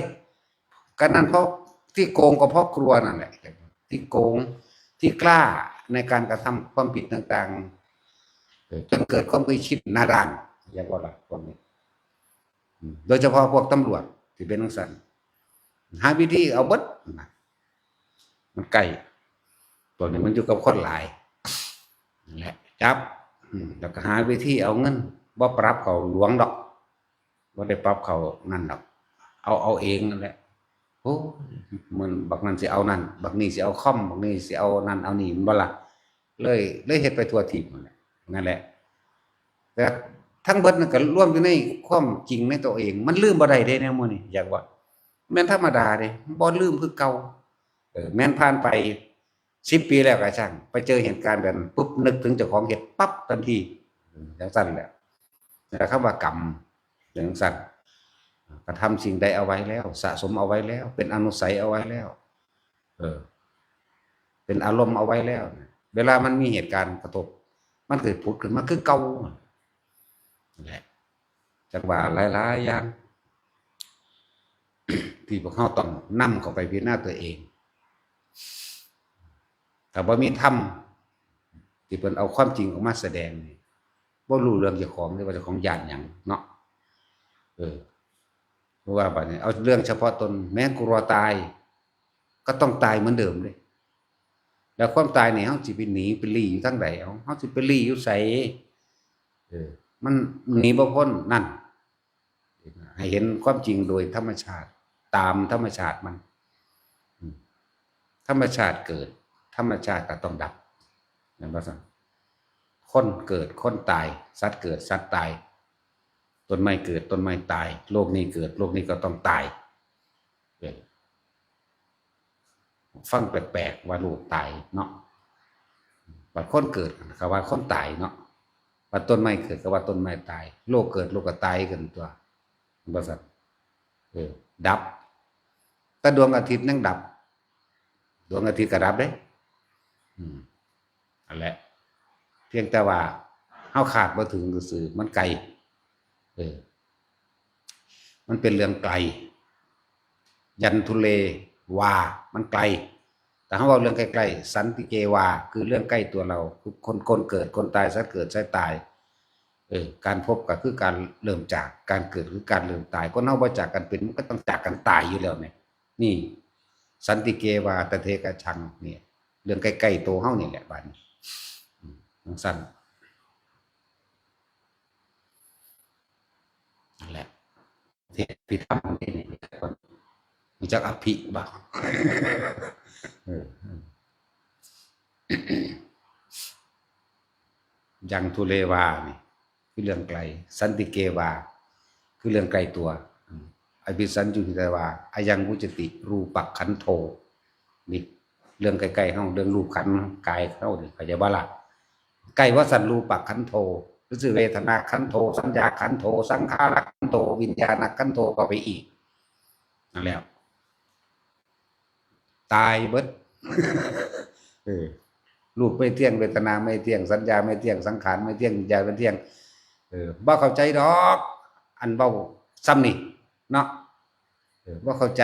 ก็นั่นเพราะที่โกงก็เพราะกลัวนั่นแหละ ที่โกง ที่กล้าในการกระทำความผิดต่างๆ เออ จนเกิดความเคยชินหน้าด้าน เรียกว่าอะไรพวกนี้ อืม โดยเฉพาะพวกตำรวจที่เป็นจั่งซั้น หาวิธีเอาเบิดนะ มันใกล้ ตัวนี้มันอยู่กับคนหลาย นั่นแหละ จับ อืม แล้วก็หาวิธีเอาเงิน บ่ปรับเขาหลวงดอก บ่ได้ปรับเขานั่นดอก เอา เอาเองนั่นแหละ โอ้ มันบักนั่นสิเอานั่น บักนี่สิเอาคอม บักนี่สิเอานั่นเอานี่ แม่นบ่ล่ะ? เลย เลยเฮ็ดไปทั่วทีบนั่นแหละ นั่นแหละ แต่ทั้งเบิดนั่นก็รวมอยู่ในความจริงในตัวเอง มันลืมบ่ได้เด้แนวหมู่นี้ อยากว่า แม่นธรรมดาเด้ บ่ลืมคือเก่า เออ แม่นผ่านไปสิบปีแล้วก็ช่าง ไปเจอเหตุการณ์แบบนั้นปุ๊บ นึกถึงเจ้าของเฮ็ดปั๊บทันที อืม จั่งซั้นแหละ แต่คำว่ากรรม จั่งซั้น กระทำสิ่งใดเอาไว้แล้ว สะสมเอาไว้แล้ว เป็นอนุสัยเอาไว้แล้ว เออ เป็นอารมณ์เอาไว้แล้ว เวลามันมีเหตุการณ์กระทบ มันก็ผุดขึ้นมาคือเก่านั่นแหละ จั่งว่าหลายๆอย่าง ที่พวกเราต้องนำเข้าไปพิจารณาตัวเอง ถ้าบ่มีธรรม ที่เพิ่นเอาความจริงออกมาแสดงนี่ บ่รู้เรื่องเจ้าของเลยว่าเจ้าของย้านหยังเนาะ เออ เพราะว่าบัดนี้เอาเรื่องเฉพาะตน แม้กลัวตาย ก็ต้องตายเหมือนเดิมเด้ แล้วความตายนี่ เฮาสิไปหนีไปลี้อยู่ทางใด เฮา เฮาสิไปลี้อยู่ไส เออ มันหนีบ่พ้นนั่น ให้เห็นความจริงโดยธรรมชาติ ตามธรรมชาติมัน อืม ธรรมชาติเกิด ธรรมชาติก็ต้องดับ แม่นบ่ซั่น? คนเกิด คนตาย สัตว์เกิด สัตว์ตาย ต้นไม้เกิด ต้นไม้ตาย โลกนี้เกิด โลกนี้ก็ต้องตาย เออ ฟังแปลกๆ ว่าโลกตายเนาะ บัดคนเกิดก็ว่าคนตายเนาะ บัดต้นไม้เกิดก็ว่าต้นไม้ตาย โลกเกิดโลกก็ตายกันตั๊ว ว่าซั่น เออ ดับ แต่ดวงอาทิตย์ยังดับ ดวงอาทิตย์ก็ดับเด้ อืม นั่นแหละ เพียงแต่ว่าเฮาคาดบ่ถึงซื่อๆ มันไกล เออ มันเป็นเรื่องไกล ยันทุเลวา มันไกล แต่ถ้าเว้าเรื่องใกล้ๆ สันติเกวา คือเรื่องใกล้ตัวเรา คือคน คนเกิด คนตาย สัตว์เกิด สัตว์ตาย เออ การพบก็คือการเริ่มจาก การเกิดคือการเริ่มตาย คนเฮาบ่จากกันเป็น มันก็ต้องจากกันตายอยู่แล้วแหม นี่ สันติเกวา ตะเทกะชัง เนี่ย เรื่องใกล้ๆ ตัวเฮานี่แหละ บัดนี้ อืม จั่งซั้น นั่นแหละ เทศน์อภิธรรมนี่ รู้จักอภิบ่ เออ ยังทุเลวานี่ คือเรื่องไกล สันติเกวา คือเรื่องใกล้ตัว อืม อภิสัญญูหิตวา อายังวุจจติ รูปะขันโธ นี่ เรื่องใกล้ๆ เฮา เรื่องรูปขันธ์กายเฮานี่ เข้าใจบ่ล่ะ ใกล้ว่าสันรูปะขันโธ คือสิเวทนาขันโธ สัญญาขันโธ สังขารขันโธ วิญญาณขันโธ ก็ไปอีก นั่นแหละ ตายเบิด เออ รูปไม่เที่ยง เวทนาไม่เที่ยง สัญญาไม่เที่ยง สังขารไม่เที่ยง วิญญาณไม่เที่ยง เออ บ่เข้าใจดอก อันเว้าซ้ำนี่ เนาะ เออ บ่เข้าใจ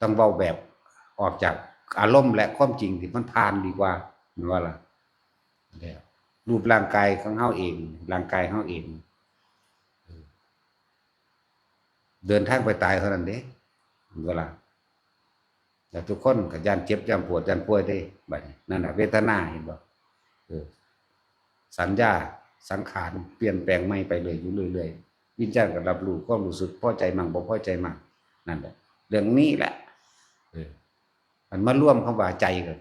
ต้องเว้าแบบออกจากอารมณ์และความจริงที่มันผ่านดีกว่า แม่นบ่ล่ะ แล้วรูปร่างกายของเฮาเอง ร่างกายเฮาเอง เออ เดินทางไปตายเท่านั้นเด้ แม่นบ่ล่ะ แล้วทุกคนก็ย้านเจ็บ ย้านปวด ย้านป่วยเด้ บัดนี้ นั่นน่ะ เวทนา เห็นบ่ เออ สัญญา สังขาร เปลี่ยนแปลงใหม่ไปเรื่อย อยู่เรื่อยๆ วิญญาณก็รับรู้ความรู้สึก พอใจมั่ง บ่พอใจมั่ง นั่นแหละ เรื่องนี้แหละ เออ มันมารวมคำว่าใจกัน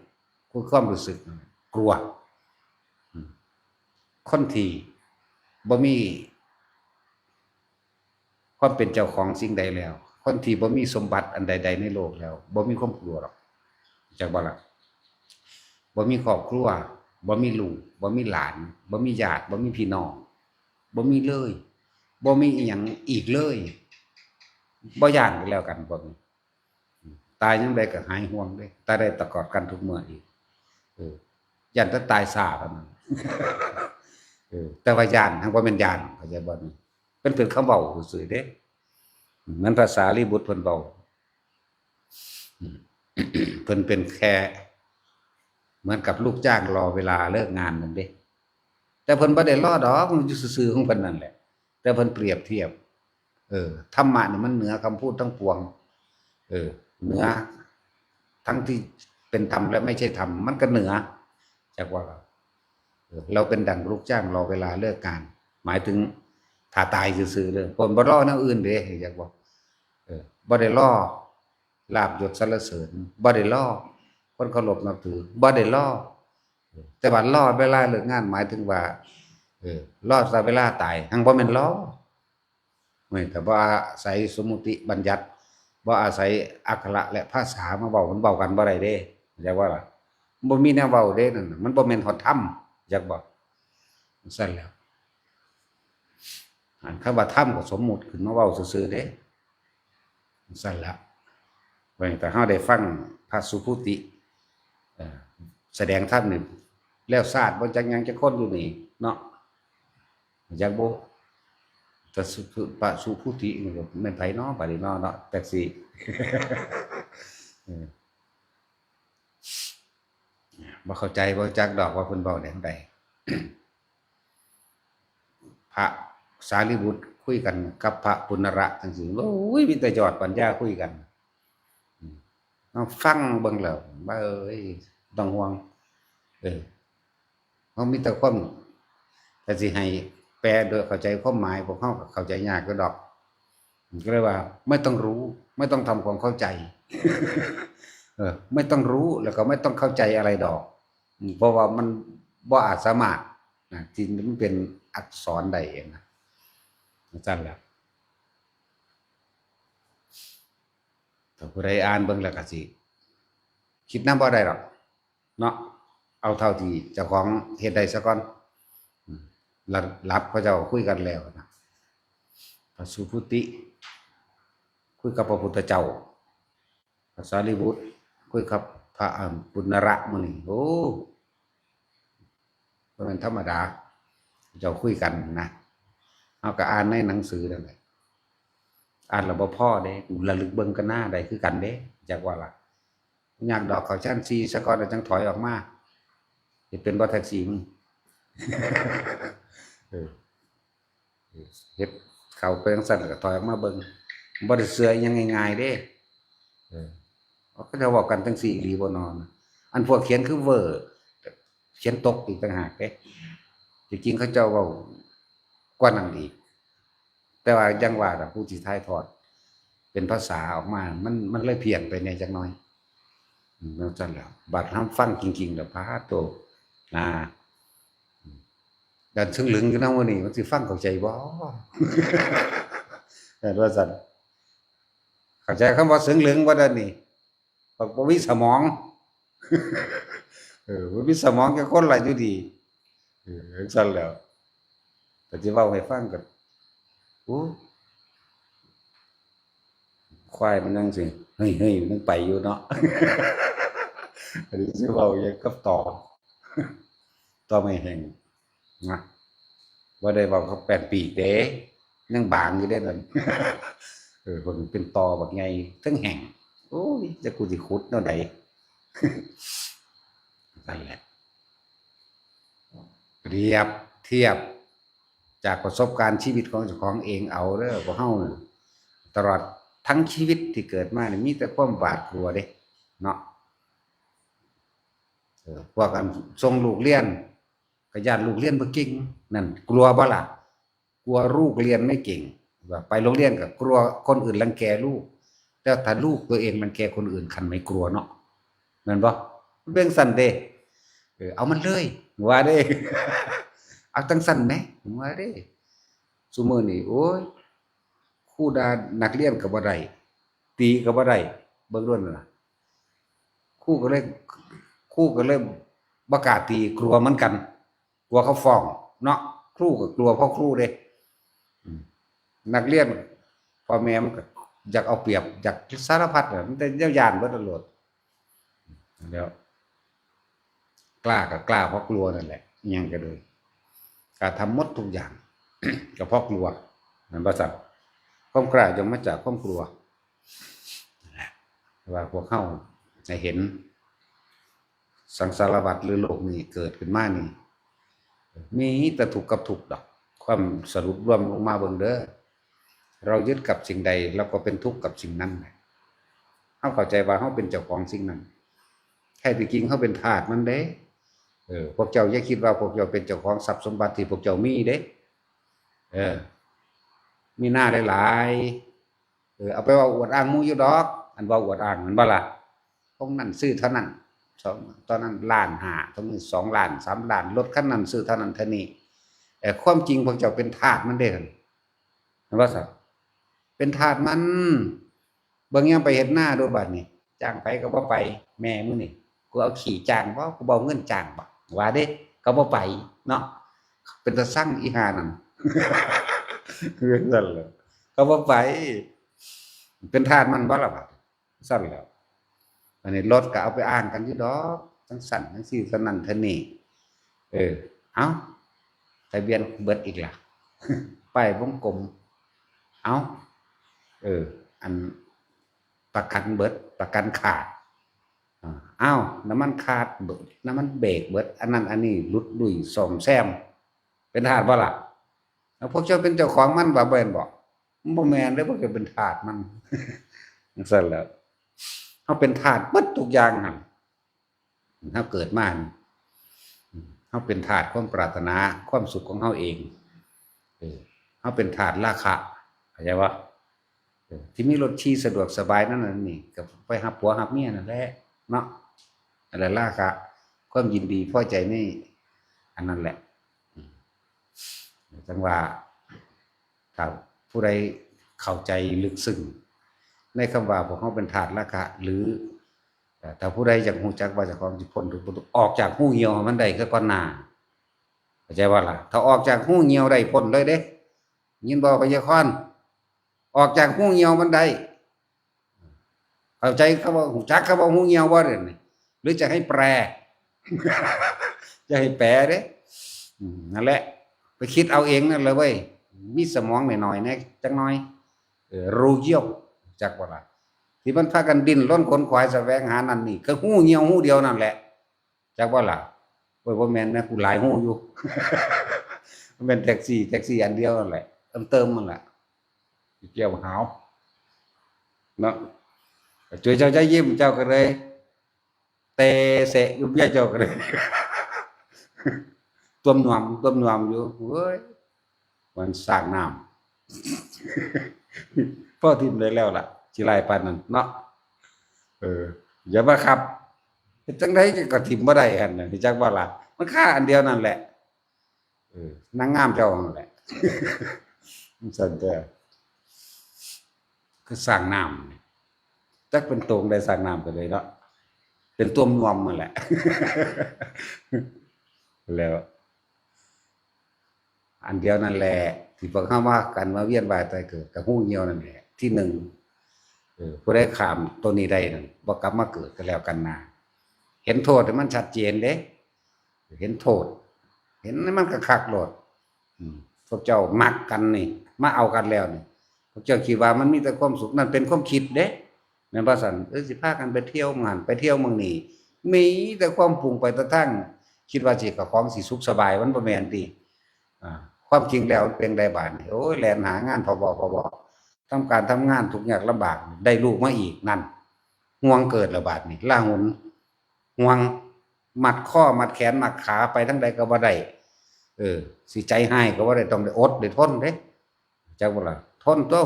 คือความรู้สึก กลัว อืม คนที่บ่มีความเป็นเจ้าของสิ่งใดแล้ว คนที่บ่มีสมบัติอันใดๆ ในโลกแล้ว บ่มีความกลัวหรอก จักบ่ล่ะ บ่มีครอบครัว บ่มีลูก บ่มีหลาน บ่มีญาติ บ่มีพี่น้อง บ่มีเลย บ่มีอีหยังอีกเลย บ่ย้านกันแล้วกัน บ่มี ตายยามใดก็หายห่วงเด้ ตายได้ตะกอดกันทุกเมื่ออีก เออ ย้านแต่ตายช้าเท่านั้น เออ แต่ว่าย้าน หั้นบ่แม่นย้าน เข้าใจบ่นี่ เป็น เป็นคำเว้าซื่อๆ เด้ เหมือนพระสารีบุตรเพิ่นเว้า อืม เพิ่นเป็นแค่ เหมือนกับลูกจ้างรอเวลาเลิกงานนั่นเด้ แต่เพิ่นบ่ได้รอดอก มันอยู่ซื่อๆ ของเพิ่นนั่นแหละ แต่เพิ่นเปรียบเทียบ เออ ธรรมะนี่มันเหนือคำพูดทั้งปวง เออ เหนือ ทั้งที่เป็นธรรมและไม่ใช่ธรรม มันก็เหนือ จักว่า เออ เราเป็นดั่งลูกจ้างรอเวลาเลิกงาน หมายถึงถ้าตายซื่อๆ เด้อ เพิ่นบ่รอแนวอื่นเด้ จักว่า เออ บ่ได้รอลาภยศสรรเสริญ บ่ได้รอคนเคารพนับถือ บ่ได้รอ เออ แต่ว่ารอเวลาเลิกงาน หมายถึงว่า เออ รอแต่เวลาตาย หั้นบ่แม่นรอ เว้ย แต่บ่อาศัยสมมุติบัญญัติ บ่อาศัยอักขระและภาษามาเว้า มันเว้ากันบ่ได้เด้ เข้าใจบ่ล่ะ บ่มีแนวเว้าเด้นั่นน่ะ มันบ่แม่นฮอดธรรม จักบ่ ซั่นแหล้ว อันคำว่าธรรมก็สมมุติขึ้นมาเว้าซื่อๆ เด้ ซั่นละ เว้ย แต่เฮาได้ฟังพระสุภูติ เอ่อ แสดงธรรมนี่ แล้วชาติบ่จักหยังจักคนอยู่นี่เนาะ จักบ่ แต่สุ พระสุภูตินี่ก็แม่นไผเนาะ บัดนี้เนาะ เนาะ จักสิ เออ บ่เข้าใจ บ่จักดอกว่าเพิ่นเว้าแนวใด พระสารีบุตรคุยกันกับพระปุณณระจั่งซี้ โอ้ย มีแต่ยอดปัญญาคุยกัน อืม ลองฟังเบิ่งแล้ว เอ้ย ต้องห่วง เออ เฮามีแต่ความ ถ้าสิให้แปลโดยเข้าใจความหมาย พวกเฮาก็เข้าใจยากอยู่ดอก ก็เลยว่า ไม่ต้องรู้ ไม่ต้องทำความเข้าใจ เออ ไม่ต้องรู้ แล้วก็ไม่ต้องเข้าใจอะไรดอก อืม เพราะว่ามันบ่อาจสามารถนะ ที่มันเป็นอักษรใดนะ จั่งซั่นแหละ ถ้าผู้ใดอ่านเบิ่งแล้วก็สิ คิดนำบ่ได้ดอก เนาะ เอาเท่าที่เจ้าของเฮ็ดได้ซะก่อน อืม หลับ หลับ เขาเจ้าคุยกันแล้วนะ พระสุภูติ คุยกับพระพุทธเจ้า พระสารีบุตร คุยกับพระ อ่า ปุณณระมุนี โอ้ บ่แม่นธรรมดา เจ้าคุยกันนะ เฮาก็อ่านในหนังสือนั่นแหละ อ่านแล้วบ่พอเด้ กูระลึกเบิ่งกันหน้าได้คือกันเด้ จักว่าล่ะ ยากดอก เข้าชั้นสี่ซะก่อนแล้วจังถอยออกมา สิเป็นบ่แท็กซี่มึง เออ เฮ็ดเข้าไปจังซั่นแล้วก็ถอยออกมาเบิ่ง บ่ได้เชื่ออิหยังง่ายๆเด้ เออ เขาเจ้าเว้ากันจังซี่อีหลีบ่นอน อันพวกเขียนคือเวอร์ เขียนตกอีกต่างหากเด้ ที่จริงเขาเจ้าเว้ากว่านั้นอีก แต่ว่ายังว่าล่ะ ผู้ที่ถ่ายทอดเป็นภาษาออกมา มัน มันเลยเพี้ยนไปแหน่จักหน่อย อืม จังซั่นแหล้ว บัดเฮาฟังจริงๆแล้ว พาโต อ่า ดันซึ่งลึงอยู่นะมื้อนี้ มันสิฟังเข้าใจบ่ เออ ว่าซั่น เข้าใจคำว่าซึ่งลึงบ่ ดันนี่ บักบ่มีสมอง เออ บ่มีสมองจักคนล่ะอยู่ดี เออ จังซั่นแหล้ว แต่สิเว้าให้ฟังก็ โอ้ ควายมันยังสิ เฮ้ยๆ มันไปอยู่เนาะ อันนี้สิเว้าหยังกับต่อ ต่อไม้แห้ง นะ บ่ได้เว้ากับแป้นปีกเด้ ยังบางอยู่เด้นั่น เออ เพิ่นเป็นต่อบักใหญ่ เทิงแห้ง โอ้ย จักกูสิขุดแนวใด นั่นแหละ เปรียบเทียบจากประสบการณ์ชีวิตของเจ้าของเองเอาเด้อ พวกเฮาน่ะ ตลอดทั้งชีวิตที่เกิดมานี่มีแต่ความหวาดกลัวเด้ เนาะ เออ พวกอันส่งลูกเรียน ก็ย้านลูกเรียนบ่เก่ง นั่นกลัวบ่ล่ะ กลัวลูกเรียนไม่เก่ง ว่าไปโรงเรียนก็กลัวคนอื่นรังแกลูก แต่ถ้าลูกตัวเองรังแกคนอื่น คันไม่กลัวเนาะ แม่นบ่ มันเป็นซั่นเด้ เออ เอามันเลย ว่าเด้ เอาจังซั่นแหม ว่าเด้ ซุมื้อนี้ โอ้ย ครูด่านักเรียนก็บ่ได้ ตีก็บ่ได้ เบิ่งโลดนั่นน่ะ ครูก็เลย ครูก็เลยบ่กล้าตี กลัวเหมือนกัน กลัวเขาฟ้อง เนาะ ครูก็กลัวพ่อครูเด้ อืม นักเรียน พ่อแม่มันก็อยากเอาเปรียบ อยากสารพัดน่ะ มันแต่แนวย้านเบิดโลด แล้ว กล้าก็กล้าเพราะกลัวนั่นแหละ อิหยังก็โดย กล้าทำหมดทุกอย่าง ก็เพราะกลัว แม่นบ่ซั่น ความกล้าย่อมมาจากความกลัว นั่นแหละ ว่าพวกเฮาให้เห็น สังสารวัฏหรือโลกนี้เกิดขึ้นมานี่ มีแต่ทุกข์กับทุกข์ดอก ความสรุปรวมลงมาเบิ่งเด้อ เรายึดกับสิ่งใด เราก็เป็นทุกข์กับสิ่งนั้นแหละ เฮาเข้าใจว่าเฮาเป็นเจ้าของสิ่งนั้น แท้ที่จริงเฮาเป็นทาสมันเด้ เออ พวกเจ้าอย่าคิดว่าพวกเจ้าเป็นเจ้าของทรัพย์สมบัติที่พวกเจ้ามีเด้ เออ มีนาหลายๆ เออ เอาไปเว้าอวดอ้างหมู่อยู่ดอก อันเว้าอวดอ้าง แม่นบ่ล่ะ ตรงนั้นซื้อเท่านั้น สอง ตอนนั้นล้านห้า ตรงนี้สองล้าน สามล้าน รถคันนั้นซื้อเท่านั้นเท่านี้ แต่ความจริงพวกเจ้าเป็นทาสมันเด้ แม่นบ่ซั่น เป็นทาสมัน เบิ่งยามไปเฮ็ดนาดูบัดนี้ จ้างไผก็บ่ไป แม่มึงนี่ กูเอาขี้จ้างบ่ กูบ่เอาเงินจ้างบ่ ว่าเด้ ก็บ่ไปเนาะ เป็นตาซังอีห่านั่น เรื่องนั้นแหละ ก็บ่ไป เป็นทาสมันบ่ล่ะบัด ซั่นแหล้ว อันนี้รถก็เอาไปอ้างกันอยู่ดอก จังซั่นจังซี่ เท่านั้นเท่านี้ เออ เอ้า ทะเบียนเบิดอีกล่ะ ป้ายวงกลม เอ้า เออ อันประกันเบิด ประกันขาด อ่า อ้าว น้ำมันขาดเบิด น้ำมันเบรกเบิด อันนั้นอันนี้หลุดลุ่ยซ่อมแซม เป็นทาสบ่ล่ะ แล้วพวกเจ้าเป็นเจ้าของมันบ่ บ่แม่นบ่ มันบ่แม่นเด้อ พวกเจ้าเป็นทาสมัน จังซั่นแหล้ว เฮาเป็นทาสเบิดทุกอย่างหั่น เฮาเกิดมานี่ เฮาเป็นทาสความปรารถนา ความสุขของเฮาเอง เออ เฮาเป็นทาสราคะ เข้าใจบ่ เออ ที่มีรถขี่สะดวกสบายนั่นน่ะนี่ ก็ไปรับผัวรับเมียนั่นแหละ เนาะ นั่นแหละราคะ ความยินดีพอใจในอันนั้นแหละ อืม จังว่า ถ้าผู้ใดเข้าใจลึกซึ้งในคำว่าพวกเฮาเป็นทาสราคะ หรือ เอ่อ ถ้าผู้ใดอยากรู้จักว่าเจ้าของสิพ้นทุกข์บ่ทุกข์ ออกจากฮูเหี่ยวมันได้คือก่อนหน้า เข้าใจบ่ล่ะ ถ้าออกจากฮูเหี่ยวได้พ้นเลยเด้ ยินบ่ พญาคอน ออกจากฮูเหี่ยวมันได้ เข้าใจคำว่า รู้จักคำว่าฮูเหี่ยวบ่เดี๋ยวนี้ หรือจะให้แปล จะให้แปลเด้ อืม นั่นแหละ ไปคิดเอาเองนั่นแหละเว้ย มีสมองหน่อยๆ แหน่ จักหน่อย เออ รู้เยี่ยว จักบ่ล่ะ ที่มันพากันดิ้นรนขนขวายแสวงหานั่นนี่ ก็ฮู้เยี่ยวฮู้เดียวนั่นแหละ จักบ่ล่ะ โอ้ย บ่แม่นนะ กูหลายฮู้อยู่ มันเป็นแท็กซี่ แท็กซี่อันเดียวนั่นแหละ เติมเติมมันแหละ เกี่ยวหาว เนาะ ช่วยเจ้าใจยิ้ม เจ้าก็เลย แต่เสะอยู่เมียเจ้าก็เลย ต้วมนวม ต้วมนวมอยู่ เฮ้ย มันสร้างน้ำ พ่อทิมได้แล้วล่ะ สิไล่ปานนั้นเนาะ เออ อย่ามาขับ เป็นจังไดก็ถิ่มบ่ได้หั่นน่ะ รู้จักบ่ล่ะ มันค่าอันเดียวนั่นแหละ เออ นางงามเจ้านั่นแหละ มันสั่นแต่ คือสร้างน้ำนี่ จักเป็นตรงได้สร้างน้ำไปเลยเนาะ เป็นต้วมนวมมันแหละ แล้ว อันเดียวนั่นแหละ ที่พวกเขาว่ากันมาเวียนว่ายตายเกิดกับฮู้เหี่ยวนั่นแหละ ที่หนึ่ง เออ ผู้ใดข้ามตัวนี้ได้นั่น บ่กลับมาเกิดก็แล้วกันนะ เห็นโทษให้มันชัดเจนเด้ เห็นโทษ เห็นให้มันคักๆโลด อืม พวกเจ้ามักกันนี่ มาเอากันแล้วนี่ พวกเจ้าคิดว่ามันมีแต่ความสุข นั่นเป็นความคิดเด้ แม่นบ่ซั่น เออ สิพากันไปเที่ยวหม่องหั้น ไปเที่ยวหม่องนี้ มีแต่ความปรุงไปแต่ทาง คิดว่าสิเจ้าของสิสุขสบาย มันบ่แม่นติ อ่า ความจริงแล้วมันเป็นไดบาดนี่ โอ้ย แล่นหางานพบ พบ ทำการทำงานทุกข์ยากลำบาก ได้ลูกมาอีก นั่น ห่วงเกิดแล้วบาดนี่ ลาหน ห่วง มัดคอ มัดแขน มัดขา ไปทางใดก็บ่ได้ เออ สิใจฮ้ายก็บ่ได้ ต้องได้อดได้ทนเด้ จักบ่ล่ะ ทนตัว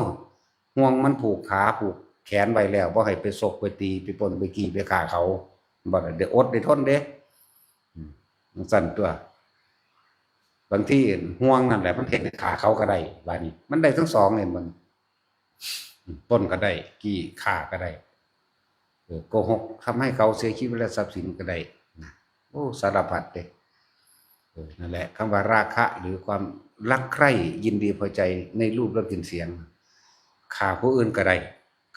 ห่วงมันผูกขา ผูกแขนไว้แล้ว บ่ให้ไปซกไปตี ไปปล้นไปจี้ ไปฆ่าเขา บ่ได้ ได้อดได้ทนเด้ อืม จั่งซั่นตัว บางทีห่วงนั่นแหละ มันเฮ็ดให้ฆ่าเขาก็ได้ บาดนี้ มันได้ทั้งสองเลยมัน ปล้นก็ได้ จี้ฆ่าก็ได้ เออ โกหกทำให้เขาเสียชีวิตและทรัพย์สินก็ได้นะ โอ้ สารพัดเด้ เออ นั่นแหละ คำว่าราคะหรือความรักใคร่ยินดีพอใจในรูปรสกลิ่นเสียง ฆ่าผู้อื่นก็ได้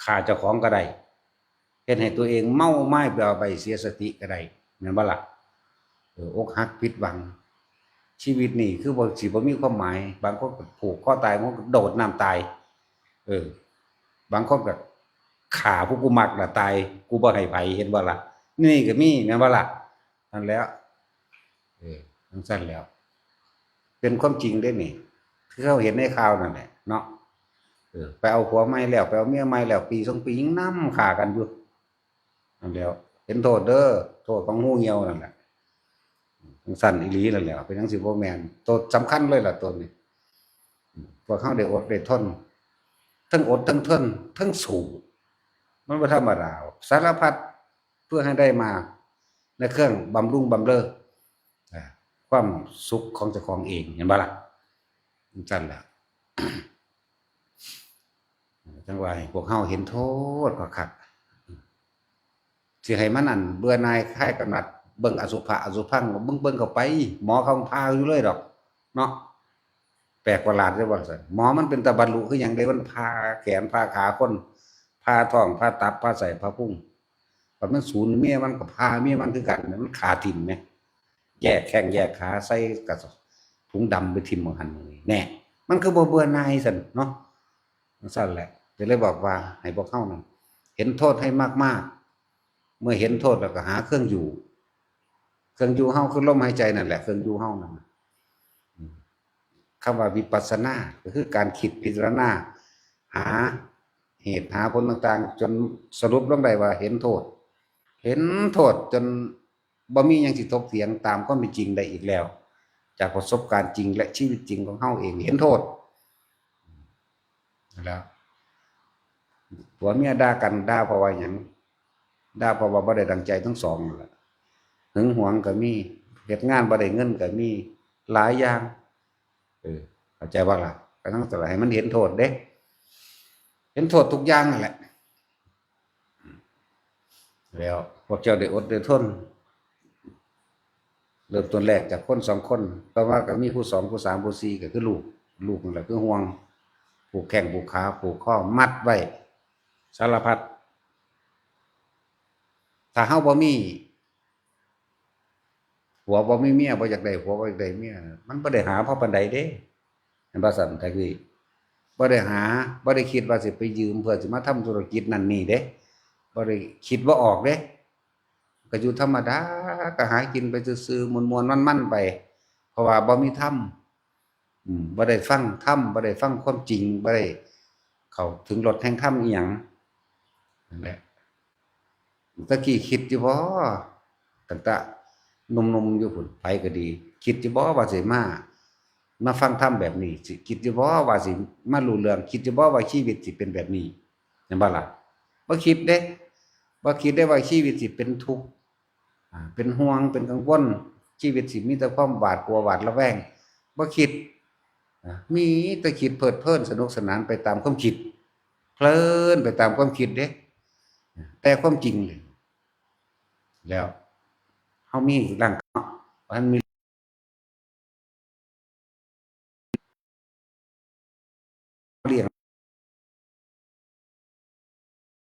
ฆ่าเจ้าของก็ได้ เฮ็ดให้ตัวเองเมาไม้เปล่าไปเสียสติก็ได้ แม่นบ่ล่ะ เออ อกหักผิดหวัง ชีวิตนี่คือบ่ สิบ่มีความหมาย บางคนก็ผูกคอตาย บางคนก็โดดน้ำตาย เออ บางคนก็ฆ่าผู้กูมักน่ะตาย กูบ่ให้ไผ เห็นบ่ล่ะ นี่ก็มี แม่นบ่ล่ะ นั่นแหล้ว เออ จั่งซั่นแหล้ว เป็นความจริงเด้นี่ คือเฮาเห็นในข่าวนั่นแหละเนาะ เออ ไปเอาผัวใหม่แล้ว ไปเอาเมียใหม่แล้ว ปีสองปียังนำฆ่ากันอยู่ นั่นแหล้ว เห็นโทษเด้อ โทษของฮูเหี่ยวนั่นแหละ จั่งซั่นอีหลีนั่นแหละ เป็นจั่งซี้บ่แม่น โทษสำคัญเลยล่ะโตนี้ พวกเฮาได้อดได้ทน ทั้งอดทั้งทน ทั้งสู้ มันบ่ธรรมดา สารพัด เพื่อให้ได้มาในเครื่องบำรุงบำเรอ อ่า ความสุขของเจ้าของเอง เห็นบ่ล่ะ จั่งซั่นล่ะ จั่งว่าให้พวกเฮาเห็นโทษคักๆ สิให้มันอันเบื่อหน่ายคลายกำหนัด เบิ่งอสุภะอสุภัง เบิ่ง เบิ่งเข้าไป หมอเขาผ่าอยู่เลยดอก เนาะ แปลกประหลาดเด้ว่าซั่น หมอมันเป็นตาบรรลุคือหยังเด้ มันผ่าแขนผ่าขาคน ผ่าท้อง ผ่าตับ ผ่าไส้ ผ่าพุง บัดมันสูญเมียมันก็ผ่าเมียมันคือกัน มันฆ่าถิ่มแหม แยกแข้งแยกขา ใส่กระสอบ ถุงดำไปถิ่มหม่องหั่นหม่องนี้ แน่ มันคือบ่เบื่อหน่ายซั่นเนาะ จั่งซั่นแหละ จะเลยบอกว่าให้พวกเฮานั่น เห็นโทษให้มากๆ เมื่อเห็นโทษแล้วก็หาเครื่องอยู่ เครื่องอยู่เฮาคือลมหายใจนั่นแหละ เครื่องอยู่เฮานั่นน่ะ อืม คำว่าวิปัสสนา ก็คือการคิดพิจารณา หาเหตุหาผลต่างๆ จนสรุปลงได้ว่าเห็นโทษ เห็นโทษจนบ่มีหยังสิถกเถียงตามความเป็นจริงได้อีกแล้ว จากประสบการณ์จริงและชีวิตจริงของเฮาเอง เห็นโทษ แล้ว ผัวเมียด่ากัน ด่าเพราะว่าหยัง ด่าเพราะว่าบ่ได้ดั่งใจทั้งสองนั่นแหละ หึงหวงก็มี เฮ็ดงานบ่ได้เงินก็มี หลายอย่าง เออ เข้าใจบ่ล่ะ ก็ต้องสอนให้มันเห็นโทษเด้ เห็นโทษทุกอย่างนั่นแหละ แล้วพวกเจ้าได้อดได้ทน เริ่มต้นแรกจากคนสองคน ต่อมาก็มีผู้สอง ผู้สาม ผู้สี่ ก็คือลูก ลูกนั่นแหละคือห่วง ผูกแข้งผูกขา ผูกคอ มัดไว้ สารพัด ถ้าเฮาบ่มีผัว บ่มีเมีย บ่อยากได้ผัว บ่อยากได้เมีย มันบ่ได้หาพอปานใดเด้ เห็นบ่ซั่น ตะกี้ บ่ได้หา บ่ได้คิดว่าสิไปยืมเพื่อสิมาทำธุรกิจนั่นนี่เด้ บ่ได้คิดบ่ออกเด้ ก็อยู่ธรรมดา ก็หากินไปซื่อๆ ม่วนๆ มันๆ ไป เพราะว่าบ่มีธรรม อืม บ่ได้ฟังธรรม บ่ได้ฟังความจริง บ่ได้เข้าถึงรสแห่งธรรมอีหยัง นั่นแหละ ตะกี้คิดอยู่บ่ ตั้งแต่หนุ่มๆ อยู่พุ้น ไผก็ดี คิดอยู่บ่ว่าสิมา มาฟังธรรมแบบนี้ สิคิดอยู่บ่ว่าสิมารู้เรื่อง คิดอยู่บ่ว่าชีวิตสิเป็นแบบนี้ แม่นบ่ล่ะ บ่คิดเด้ บ่คิดได้ว่าชีวิตสิเป็นทุกข์ อ่า เป็นห่วง เป็นกังวล ชีวิตสิมีแต่ความหวาดกลัว หวาดระแวง บ่คิด อ่า มีแต่คิดเพลิดเพลิน สนุกสนานไปตามความคิด เพลินไปตามความคิดเด้ แต่ความจริงเลย แล้ว เฮามีร่างกายเนาะ มันมี เลี้ยง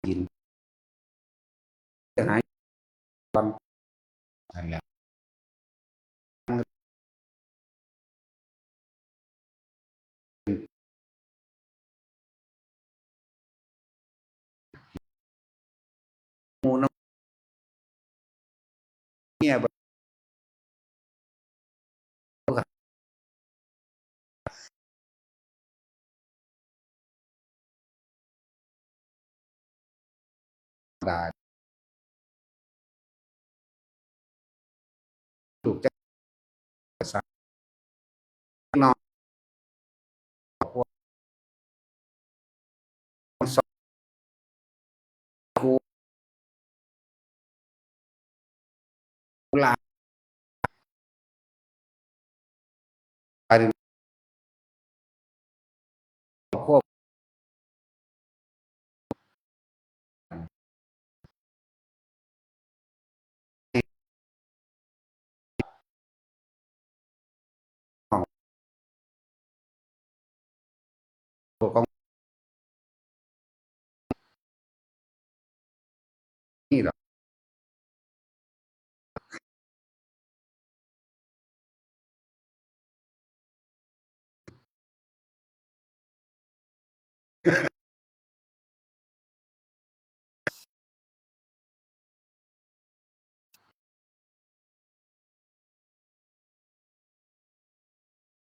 กิน จะหาย ก่อน นั่นแหละ หมู่น้องเมียบ่ ได้ ถูกใจ นอน กุหลาบ ไปถึงครอบครัว ของ นี่เหรอ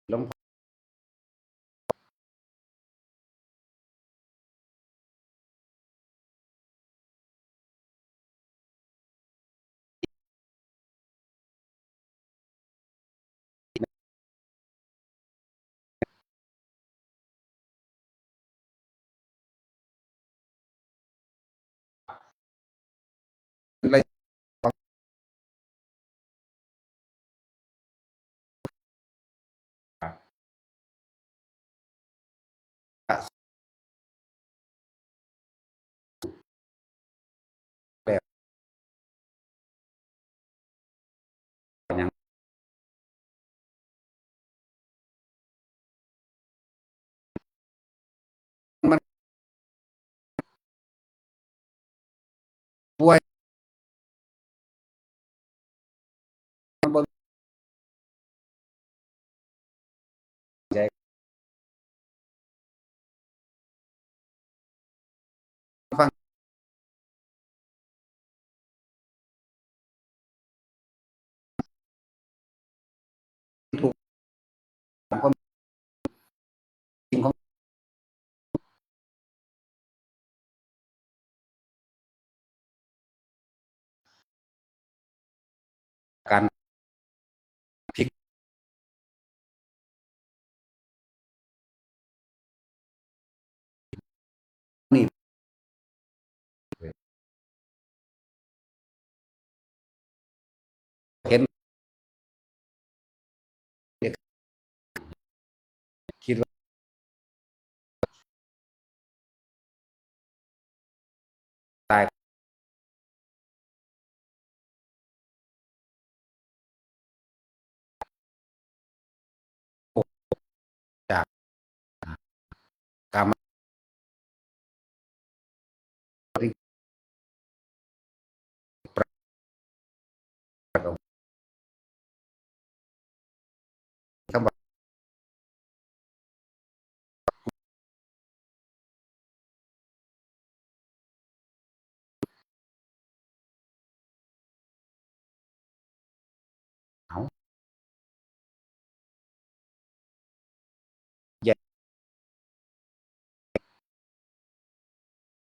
หลวงพ่อ มันป่วย มันบ่ใจ ฟัง ถูกตามความจริงของการผิด นี่ เห็น คิดว่า ตาย จาก กรรม